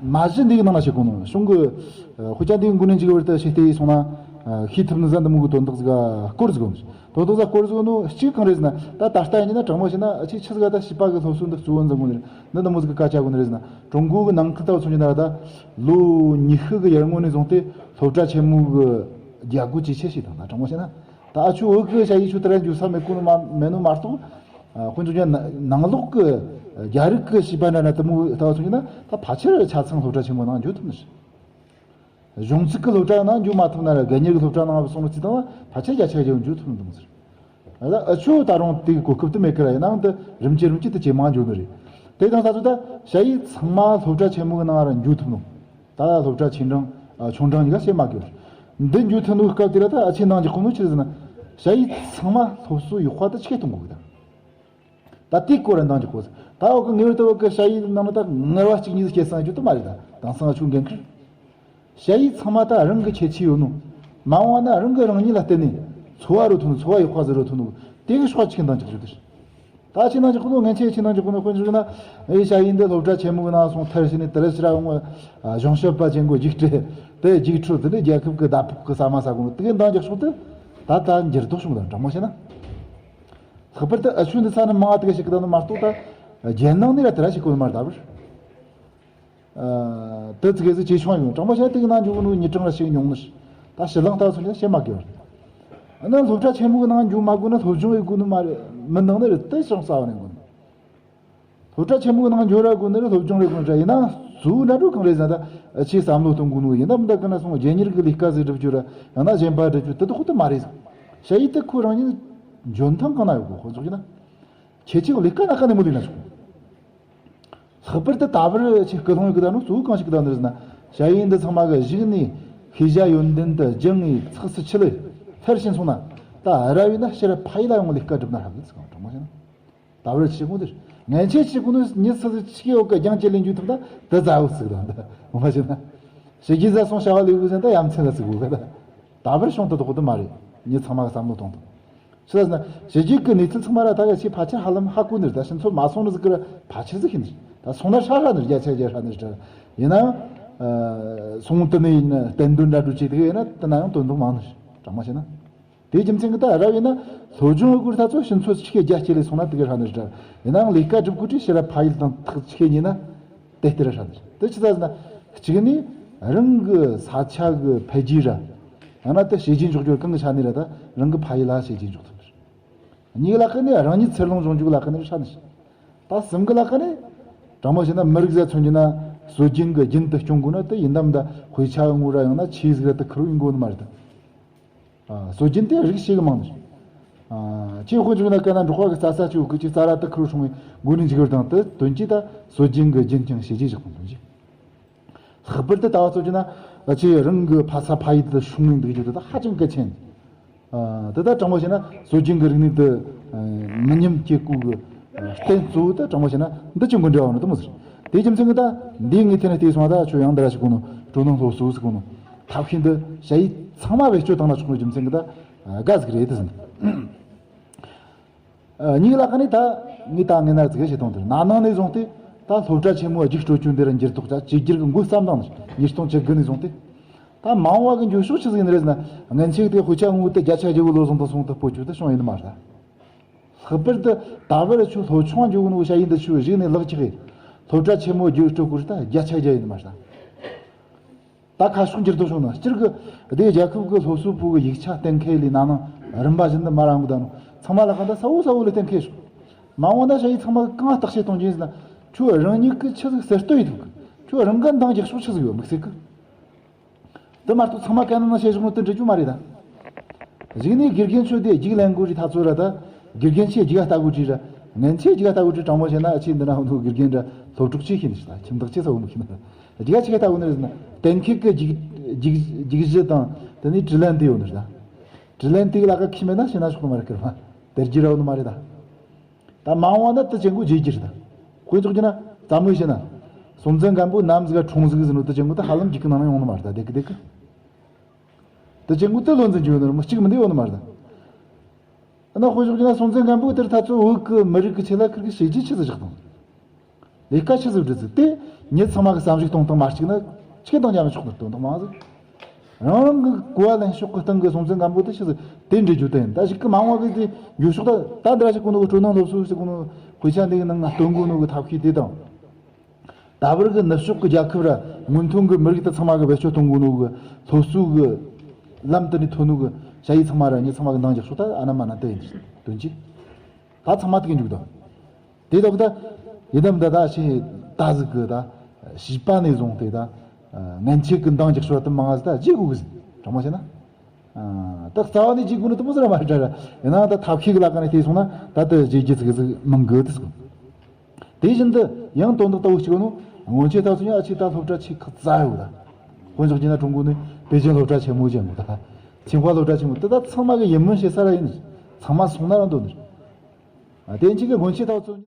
མ་གཞི་འདིའི་ནང་ལ་བཤད་གོ་ནོ་གཞུང་གི་ཨ་དཔེ་ཆ་འདིའི་མགོ་ནས་མཇུག་བར་དུ་ཞིག་བལྟས་སོང་ན་ཨ་ཤེས་ཐུབ་ནི་ཟ་འདི་མོ་གི་དོན་དག་ཟིག་ག་སྐོར་ཟིག་གོ་ནོ། དོན་དག་ཟིག་སྐོར་ཟིག་གོ་ནོ་གཅིག་གང་རེད་ཟེར་ན། ད་ད་ལྟ་ཡིན་ན་དྲང་མོ་བཤད་ན་ཨ་ཆེ་ཆི་ཟིག་ག་ད་བྱིས་པ་གི་སློབ་གསོ་འདི་གཙོ་བོ་འཛིན་གོ་ནི་རེད། འདི་འདི་མོ་ཟིག་གི་སྐད་ཆ་གོ་ནི་རེད་ཟེར་ན། ཀྲུང་གོ་གི་ནང་ཁུལ་ལྟ་བུ་མཚོན་རྒྱུ་ན་ར་ད་ལོ་ཉི་ཤུ་གི་ཡར་སྔོན་ནས་བཟུང་སྟེ་སློབ་གྲྭ་ཆེན་མོ་གི་རྒྱ་སྒོ་ཇེ་ཆེ་ཞིག་དང་། ད་དྲང་མོ་བཤད་ན་ད་ཨ་ཆོ་བོད་གི་ཞ་ཡི་ཆོ་དེ་ར་འཇུ་ས་མེད་གོ་ནི་མ་མེད་ནོ་མ་གཏོགས། ཨ་དཔེ་འཇོག་རྒྱུ་ན་ནང་ལོགས་ཀྱི་རྒྱ་རིགས་ཀྱི་བྱིས་པ་འདྲ་ན་དེ་མོ་ལྟ་བུ་མཚོན་རྒྱུ་ན་ད་ཕལ་ཆེར་ཆ་ཚང་སློབ་གྲྭ་ཆེན་མོ་ནང་འཇུ་ཐུབ་ནི་རེད། གཞུང་ཚིག་གི་སློབ་གྲྭ་ནང་འཇུག་མ་ཐུབ་ན་ར་སྒེར་གཉེར་གྱི་སློབ་གྲྭ་ནང་སོང་ནས་ཅི་དང་ཕལ་ཆེར་བརྒྱ་ཆ་བརྒྱ་འཇུག་ཐུབ་མི་འདུག་ཟེར། ཨ་ལ་ཨ་ཆོ་ད་རུང་དེ་གི་གོ་སྐབས་དེ་མེད་ཀི་ར། ཡིན་ནའང་དེ་རིམ་གྱིས་རིམ་གྱིས་དེ་ཇེ་མང་འགྱོ་ནི་རེད། དེ་དང་ད་ཚོ་ད་ཞ་ཡི་ཚང་མ་སློབ་གྲྭ་ཆེན་མོ་གི་ནང་ར་འཇུག་ཐུབ་ནོ། ད་སློབ་གྲྭ་ཆེ་འབྲིང་ཨ་ཆུང་འབྲིང་གཉིས་ཀ་བཤད་མ་དགོས། འདི་འཇུག་ཐུབ་ནོ་སྐབས་དེ་ར་ད་ཨ་ཆེ་ནང་གི་ཁོ་ནོ་ཆི་ཟེར་ན། ཞ་ཡི་ཚང་མ་སློབ་གསོ་ཡག་པ་ད་ཆི་གེ་གཏོང་དགོས་གི་ད། ད་དེའི་སྐོར་ར་འདང་རྒྱག་དགོས། ད་འོ་གི་ངེས་པར་དུ་འོ་གི་ཞ་ཡི་ནང་ན་ད་ངལ་བ་གཅིག་གཉིས་སྐྱེ་སང་རྒྱུ་དུ་མ་རེད། ད་དེང་སང་ཆུ་འགན་ཁུར། ཞ་ཡི་ཚང་མ་ད་རང་གི་ཁྱད་ཆོས་ཡོད་ནོ། མ་འོངས་པ་ན་རང་གི་རང་ཉིད་ལ་བརྟེན་ནས་འཚོ་བ་རོལ་ཐུབ་ནོ། འཚོ་བ་ཡག་པ་ཟིག་རོལ་ཐུབ་ནོ། དེ་གི་ཕྱོགས་གཅིག་འདང་རྒྱག་རྒྱུ་དེ་རེད། ད་ཆི་འདང་རྒྱག་གོ་ནོ། ངན་ཆེ་ཆི་འདང་རྒྱག་གོ་ནོ། དཔེ་འཇོག་ན་ཨེ་ཞ་ཡི་འདི་སློབ་གྲྭ་ཆེན་མོ་གི་ནང་སོང་ཐར་ཕྱིན་ནས་དེ་ར་ཕྱི་ར་འོང་བ་གཞུང་ཞབས་པ་ཅན་གོ་རྒྱུགས་སྤྲད་དེ་རྒྱུགས་འཕྲོད་དེ་ནས་རྒྱལ་ཁབ་གི་ཟླ་ཕོགས་གི་ཟ་མ་ཟ་གོ་ནོ། དེ་གི་འདང་རྒྱག་ཕྱོགས་དེ་ད་ད་འགྱུར་ལྡོག་བྱུང་ད་དྲང་མོ་བཤད་ན། ལྷག་པར་དུ་ཨ་ཆོས་འདི་ཚ་ནི་མང་བ་དེ་ག་ཞིག་གི་ད་ནི་མ་གཏོགས་ད་རྒྱལ་ནང་ནས་ལ་དེ་ར་ཞིག་གོ་ནི་མ་རེད་ད་བར། ཨ་དེ་ཙི་གེ་ཟིག་ཇེ་ཆུང་ཡོང་། དྲང་པོ་བཤད་ན་དེ་གི་ནང་འཇུག་གི་ནོ་ཉིས་གྲངས་ར་ཞིག་ཉུང་ནི་ཞིག་ད་ཕྱི་གླིང་ལྟ་བུ་ཚོ་ལ་བཤད་མ་དགོས་པ་རེད། ཨ་ན་སློབ་གྲྭ་ཆེན་མོ་གི་ནང་འཇུག་མ་དགོས་ན་སློབ་སྦྱོང་ཡེད་དགོས་ནི་མ་རེད། མི་འདང་ནི་རེད། དེ་ཅུང་ཟ་བ་ནས་དགོས་ནི། སློབ་གྲྭ་ཆེན་མོ་གི་ནང་འཇུག་ར་དགོས་ནི་རེད། སློབ་སྦྱོང་རེ་དགོས་ནི་རེད། ཡིན་ན་གཙོ་བོ་འདྲ་འགྲོ་གང་རེད་ཟེར་ན་ད་ཆེས་བསམ་བློ་གཏོང་དགོས་ནོ་ཡིན་ན་མི་འདང་གི་ན་སོང་རྒྱལ་གཉེར་གི་ལས་ཀ་ཟིག་སྒྲུབ་རྒྱུ་ར་ཡང་ན་གཞན་པ་སྒྲུབ་རྒྱུ་དེ་དག་ཁོ་ཐག་མ་རེད་ཟེར། ཞ་ཡི་དེ་ཁོ་རང་ཉིད་འཇོན་ཐང་གང་ན་ཡོད་གོ། ཁོ་ཚོ་ཡིན་ན་ཁྱེད་ཆོས་ལས་ཀ་ན་ག་ནས་མོ་ལས་ན་ཆོག་ལྷག་པར་དུ་ད་བར་ཆེ་སྐུལ་སློང་ཡོད་གི་ད་ནོ་གཙོ་བོ་གང་ཞིག་གི་ད་ནི་རེད་ན། ཞ་ཡི་འདི་ཚང་མ་གི་གཞུག་ནས་ཤེས་བྱ་ཡོན་ཏན་དུ་སྦྱངས་ངས་ཚགས་སུ་ཆུད་ལེ་ཐར་ཕྱིན་སོང་ན། ད་ར་བས་ན་ཕྱིར་ཕ་ཡུལ་ལ་ཡོང་ལས་ཀ་སྒྲུབ་ན་ཧྲ་གི་ཚིག་དྲང་མོ་བཤད་ན། ད་བར་ཆེ་གོ་འདིར་ངན་ཆེ་ཆེ་གོ་ནི་མྱི་སུ་སུ་ཆི་གེ་འོག་གི་རྒྱང་ཅེ་ལེན་རྒྱུ་ཐུབ་ད་དེ་ཛ་འུ་ཚིག་དང་ད་མ་བཤད་ན། ཞི་རྒྱས་ཟ་སོང་བྱ་བ་ལས་འུ་ཟན་ད་ཡ་མཚན་ལ་ཚིག་འུ་ག་ད། ད་བར་བྱུང་དུ་དོག་དུ་མ་རེད། མྱི་ཚང་མ་གི་བསམ་བློ་གཏོང་དང་། ཆི་ཟེར་ན་ཞི་རྒྱས་ཀྱི་གནས་ཚུལ་ཚང་མ་ར་ད་ག་ཆེ་ཕལ་ཆེར་ཧ་ལམ་ཧ་གོ་ནི་རེད། ད་ཕྱི་ཚོ་མ་སོང་ནི་ཟིག་གི་ར་ཕལ་ཆེར་ཟིག་ཤེས་ནི་རེད། ད་སོང་ན་ཧྲ་ཧྲ་ནི་རེད། རྒྱ་ཆ་རྒྱ་ཧྲ་ནི་རེད། ཡིན་ན་ཨ་སོང་དུ་ནི་ཡིན་ན་བསྟན་དོན་འདྲ་འགྲོ་ཅིག་དེ་ག་ཡིན་ན་དེ་ན་ཡང་དོན་དུ་མང་ནི་རེད། དྲང་མོ་བཤད་ན། དེའི་རྒྱུ་མཚན་གྱི་ད་ར་བས་ན་སློབ་སྦྱོང་ཡོད་དགོས་ད་ཚོ་ཕྱི་ཚོ་ཆི་གེ་རྒྱ་སྐྱེད་ལས་སོང་ན་དེ་ག་ཧྲ་ནི་རེད། ཡིན་ནའང་ལས་ཀ་སྒྲུབ་དགོས་དུས་ཕྱིར་ར་ཕ་ཡུལ་དང་ཐག་ཆི་གེ་ཉེ་ན། དེ་ལྟར་ཧྲ་ནི་རེད། དེ་ཆི་ཟེར་ན། གཅིག་ནི་རང་གི་ས་ཆ་གི་འཕེལ་རྒྱས་ར། ཡང་ན་དེ་བྱས་རྗེས་འཇོག་རྒྱུ་གང་གི་ཆ་ནས་ར་ད་རང་གི་ཕ་ཡུལ་ལ་བྱས་རྗེས་འཇོག་ཐུབ་ནི་རེད། གཉིས་ཀྱི་ལ་ཁ་ནས་རང་ཉིད་འཚར་ལོངས་བྱུང་རྒྱུ་གི་ལ་ཁ་ནས་ཧྲ་ནི་རེད། ད་གསུམ་གི་ལ་ཁ་ནས། དྲང་མོ་བཤད་ན་མི་རིགས་ཟ་མཚོན་རྒྱུ་ན་སྲོལ་རྒྱུན་གི་རྒྱུན་དུ་སྐྱོང་དགོས་ན་དེ་ཡིན་དམ་ད་དཔེ་ཆ་ངོ་ར་ཡང་ན་ཆོས་ཟིག་ར་དེ་ཁུར་ཡིན་དགོས་ནི་མ་རེད་ད། ཨ་སྲོལ་རྒྱུན་དེ་རིགས་ཤིག་གི་མང་ནི། ཨ་ཅེས་དཔེ་བྱུང་ན་ཀ་ན་འབྲོག་པ་གི་རྩྭ་ས་ཆུ་གི་ཅི་རྩྭ་ར་དུ་ཁུར་སྲུང་བའི་མགོ་ནས་འཇིག་པར་དང་དུ་དོན་གྱིས་ད་སྲོལ་རྒྱུན་གི་རྒྱུན་རྐྱང་བྱས་རྗེས་བཞག་པ་དོན་གྱིས། ལྷག་པར་དུ་ལྟ་བ་སྩོལ་རྒྱུ་ན་ཨ་ཅེ་རང་གི་ཕ་ས་ཕ་ཡུལ་དུ་སྲུང་ནས་འདུག་རྒྱུ་དེ་ད་ཧ་ཅང་གལ་ཆེན། ཨ་དེ་ད་དྲང་པོ་བཤད་ན་སྲོལ་རྒྱུན་གི་རིག་གནས་དུ་ཨ་མི་ཉམས་བྱེད་སྐོར་གི་ཨ་རྟེན་གཙོ་བོ་ད་དྲང་པོ་བཤད་ན་འདི་ཅི་མགོ་འདྲ་བ་ནི་དུ་མོ་ཟེར། དེའི་རྒྱུ་མཚན་གྱིས་ད་འདིའི་ངའི་ཐད་ནས་བལྟས་སོང་བ་ད་ཁྱོད་ཡང་འདི་ར་ཞིག་གོ་ནོ་སྤྲོ་སྣང་སློབ་གསོ་ཟེར་གོ་ནོ། ཐབས་ཤེས་འདི་ཞ་ཡི་ཚང་མ་བེད་སྤྱོད་བཏང་ན་ཆོག་ནོ་རྒྱུ་མཚན་གྱིས་ད་དགའ་ཟིག་རེད་དེ་ཟིན། ཨ་གཉིས་ལ་ཁ་ནས་ད་ངས་ད་ངས་ན་ཟིག་བྱེད་སྟངས་དེར་ན་ནང་ནས་བཟུང་སྟེ་ད་སློབ་གྲྭ་ཆེན་མོ་རྒྱུགས་སྤྲོད་རྒྱུ་འདི་ར་འགྱུར་ལྡོག་ཅིག་བྱེད་རྒྱུར་གི་མགོ་བརྩམས་དང་ཉིས་སྟོང་བཅུ་དགུ་ནས་བཟུང་སྟེ། ད་མ་འོངས་པ་གི་འགྱུར་ཕྱོགས་ཆི་ཟིག་ཡིན་རེད་ཟེར་ན་ངན་ཆེ་དེ་དཔེ་ཆ་ངོ་དེ་བརྒྱ་ཆ་བརྒྱ་བོ་བློ་བཟང་དང་སོང་དུ་སྤོ་བཅུག་དེ་བྱུང་ཡིན་མ་རེད། ལྷག་པར་དུ་ད་བར་ཆུ་སློབ་ཆུང་འགྱོ་གི་ནོ་ཞ་ཡིན་འདི་ཆུ་རིག་ནས་ལག་ཅིག་གི་སློབ་གྲྭ་ཆེན་མོ་རྒྱུགས་སྤྲོད་སྐོར་ད་བརྒྱ་ཆ་བརྒྱ་ཡིན་མ་རེད། ད་ཁ་ཕྱོགས་འགྱུར་ལྡོག་བྱུང་ན་སྤྱིར་གི་སྡེ་རྒྱལ་ཁབ་གི་སློབ་གསོ་པུའུ་གི་ཡིག་ཆ་གཏན་འཁེལ་ལས་ན་ནིང་རིམ་པ་བཞིན་དུ་མ་རང་གི་ད་ནོ་ཚང་མ་ལ་གང་ད་ས་བོ་ས་བོ་ལས་གཏན་འཁེལ་ཤོག་མ་འོངས་ན་ཞ་ཡི་ཚང་མ་གི་གང་བརྟག་དཔྱད་གཏོང་རྒྱུ་ཡིན་ཟེར་ན་ཁྱོད་རང་ཉིད་ཀྱི་ཆི་ཟིག་གསར་གཏོད་ཡིན་ཐུབ་གི་ཁྱོད་རང་གི་འདང་རྒྱག་ཕྱོགས་ཆི་ཟིག་ཡོད་དམིགས་བསལ་གི་དེ་མ་གཏོགས་ཚང་མ་གན་ན་ན་བྱེད་བཞག་ནོ་དེ་འདྲ་རྒྱུ་མ་རེད་ད། གཞུག་ནས་དགེ་རྒན་ཚོས་དེ་རྒྱུགས་ལེན་དགོས་རེད་ད་ཚོད་ར་ད། དགེ་རྒན་ཆེ་རྒྱུགས་ལྟ་དགོས་དྲིས་ར། ངན་ཆེ་རྒྱུགས་ལྟ་དགོས་དྲིས་དྲང་པོ་བཤད་ན་ཨ་ཆེ་འདི་ན་འོ་དགེ་རྒན་ར་སློབ་ཕྲུག་ཆེ་ཤེས་ནི་ཞིག་ད་ཁྱིམ་བདག་ཆེ་ས་འོ་མི་ཤེས་ན། རྒྱུགས་ཆེ་ལྟ་དགོས་ནི་རེད་ཟེར་ན་གཏན་འཁེལ་གི་རྒྱུགས་རྒྱུགས་རྒྱུགས་གཞི་དང་དེ་ནས་དྲི་ལན་དེ་ཡོད་ནི་རེད་ད། དྲི་ལན་དེ་ལ་ཁ་ཁྱི་མེད་ན་ཤེས་ན་ཆོག་ནི་མ་རེད་ཀིར་མ། དེར་རྒྱུ་ར་འོ་ནི་མ་རེད་ད། ད་མ་འོངས་པ་ན་དེ་ཅན་གོ་བརྗེད་རྒྱུ་རེད་ད། དཔེ་འཇོག་རྒྱུ་ན་བཙན་མོའི་བཤད་ན། སྲོང་བཙན་སྒམ་པོ་ནམ་ཟིག་ག་འཁྲུངས་ཟིག་ཟེར་ནོ་དེ་ཅན་གོ་ད་ཧ་ལམ་རྒྱུགས་ཀྱི་ནང་ན་ཡོང་ནི་མ་རེད་ད་དེ་གི་དེ་གི། དེ་ཅན་གོ་དེ་ལོ་འཛིན་རྒྱུ་ཡོད་ནི་རེད་མི་གཅིག་མི་འདི་ཡོད་ནི་མ་རེད་ད། ཨ་ན་དཔེ་འཇོག་རྒྱུ་ན་སྲོང་བཙན་སྒམ་པོ་དེར་ད་ཚོ་བོད་གི་མི་རིགས་གི་ཆེད་ལ་ཁིར་གི་བྱས་རྗེས་ཆི་ཟིག་བཞག་དང་། ལས་ཀ་ཆི་ཟིག་བསྒྲུབས་ཟིག་དེ་མྱི་ཚང་མ་གི་བསམ་གཞིག་གཏོང་སྟངས་མ་གཅིག་ན་ཆི་གི་འདང་རྒྱག་མི་ཆོག་ནི་སྟོན་སྟངས་མང་ཟིག་རང་རང་གི་གོ་བ་ལེན་ཕྱོགས་ཀྱི་སྟེང་གི་སྲོང་བཙན་སྒམ་པོ་དེ་ཆི་ཟིག་དེ་འདྲ་རྒྱུ་དེ་ཡིན། ད་ཞིག་གི་མ་འོངས་པ་གི་དེ་འགྱུར་ཕྱོགས་ད་ད་འདྲ་ཞིག་གོ་ནོ་གི་སྤྲོ་སྣང་སློབ་གསོ་ཞིག་གོ་ནོ་དཔེ་ཆ་འདི་གི་ནང་ང་སྟོན་གོ་ནོ་གི་ཐབས་ཤེས་དེ་དང་། ད་བར་གི་ནུབ་ཕྱོགས་ཀྱི་རྒྱལ་ཁབ་ར་སྔོན་ཐོན་གྱི་མི་རིགས་དེ་ཚང་མ་གི་བེད་སྤྱོད་གཏོང་གོ་ནོ་གི་སློབ་གསོ་གི་ལམ་དེ་ནས་ཐོན་ནོ་གི་ཞ་ཡི་ཚང་མ་ར་མྱི་ཚང་མ་གི་འདང་རྒྱག་ཕྱོགས་ད་ཨ་ན་མ་ན་དེ་ཡིན་དོན་ཅི། ད་ཚང་མ་དེ་གི་འཇུག་དང་། དེ་ལྟ་བུ་ད་ཡིན་ནམ་ད་ད་ཤེས་ད་ཟིག་གི་ད་བྱིས་པ་ནས་བཟུང་སྟེ་ད་ ངན་ཆོས་ཀྱི་འདང་རྒྱག་ཤོར་དུ་མང་ང་ཟིག་ད་བརྗེད་དགོས་གི་ཟིག་དྲང་མོ་བཤད་ན། ད་རྩ་བ་ནས་བརྗེད་དགོས་ནི་དེ་མོ་ཟིག་ར་མ་རེད་ད་ར། ཡིན་ན་ད་ཐབས་ཤེས་ཀྱི་ལ་ཀ་ནས་བལྟས་སོང་ན་ད་དེ་བརྗེད་རྒྱུ་ཟིག་ཟིག་མང་གི་དེ་ཟིག་དེ་བཞིན་དུ་ཡང་དོན་དག་ལྟ་བུ་གཅིག་ནོ། སྔོན་ཆད་ད་ཚོ་ཡང་ཨ་ཆེ་ད་སློབ་གྲྭ་ཆེ་ཁག་ཙ་ཡོད་ད། དཔེ་འཇོག་རྒྱུ་ན་ཀྲུང་གོ་ནས་པེ་ཅིན་སློབ་གྲྭ་ཆེན་མོ་ཅན་མོ་ད། ཆིང་ཧྭ་སློབ་གྲྭ་ཆེན་མོ་དེ་ད་ཚང་མ་གི་ཡིན་མིན་ཤེས་ས་ར་ཡིན། ཚང་མ་སོང་ན་ར་འདོད་ནི། དེ་གཅིག་གི་སྔོན་ཆད་ད་ཚོ།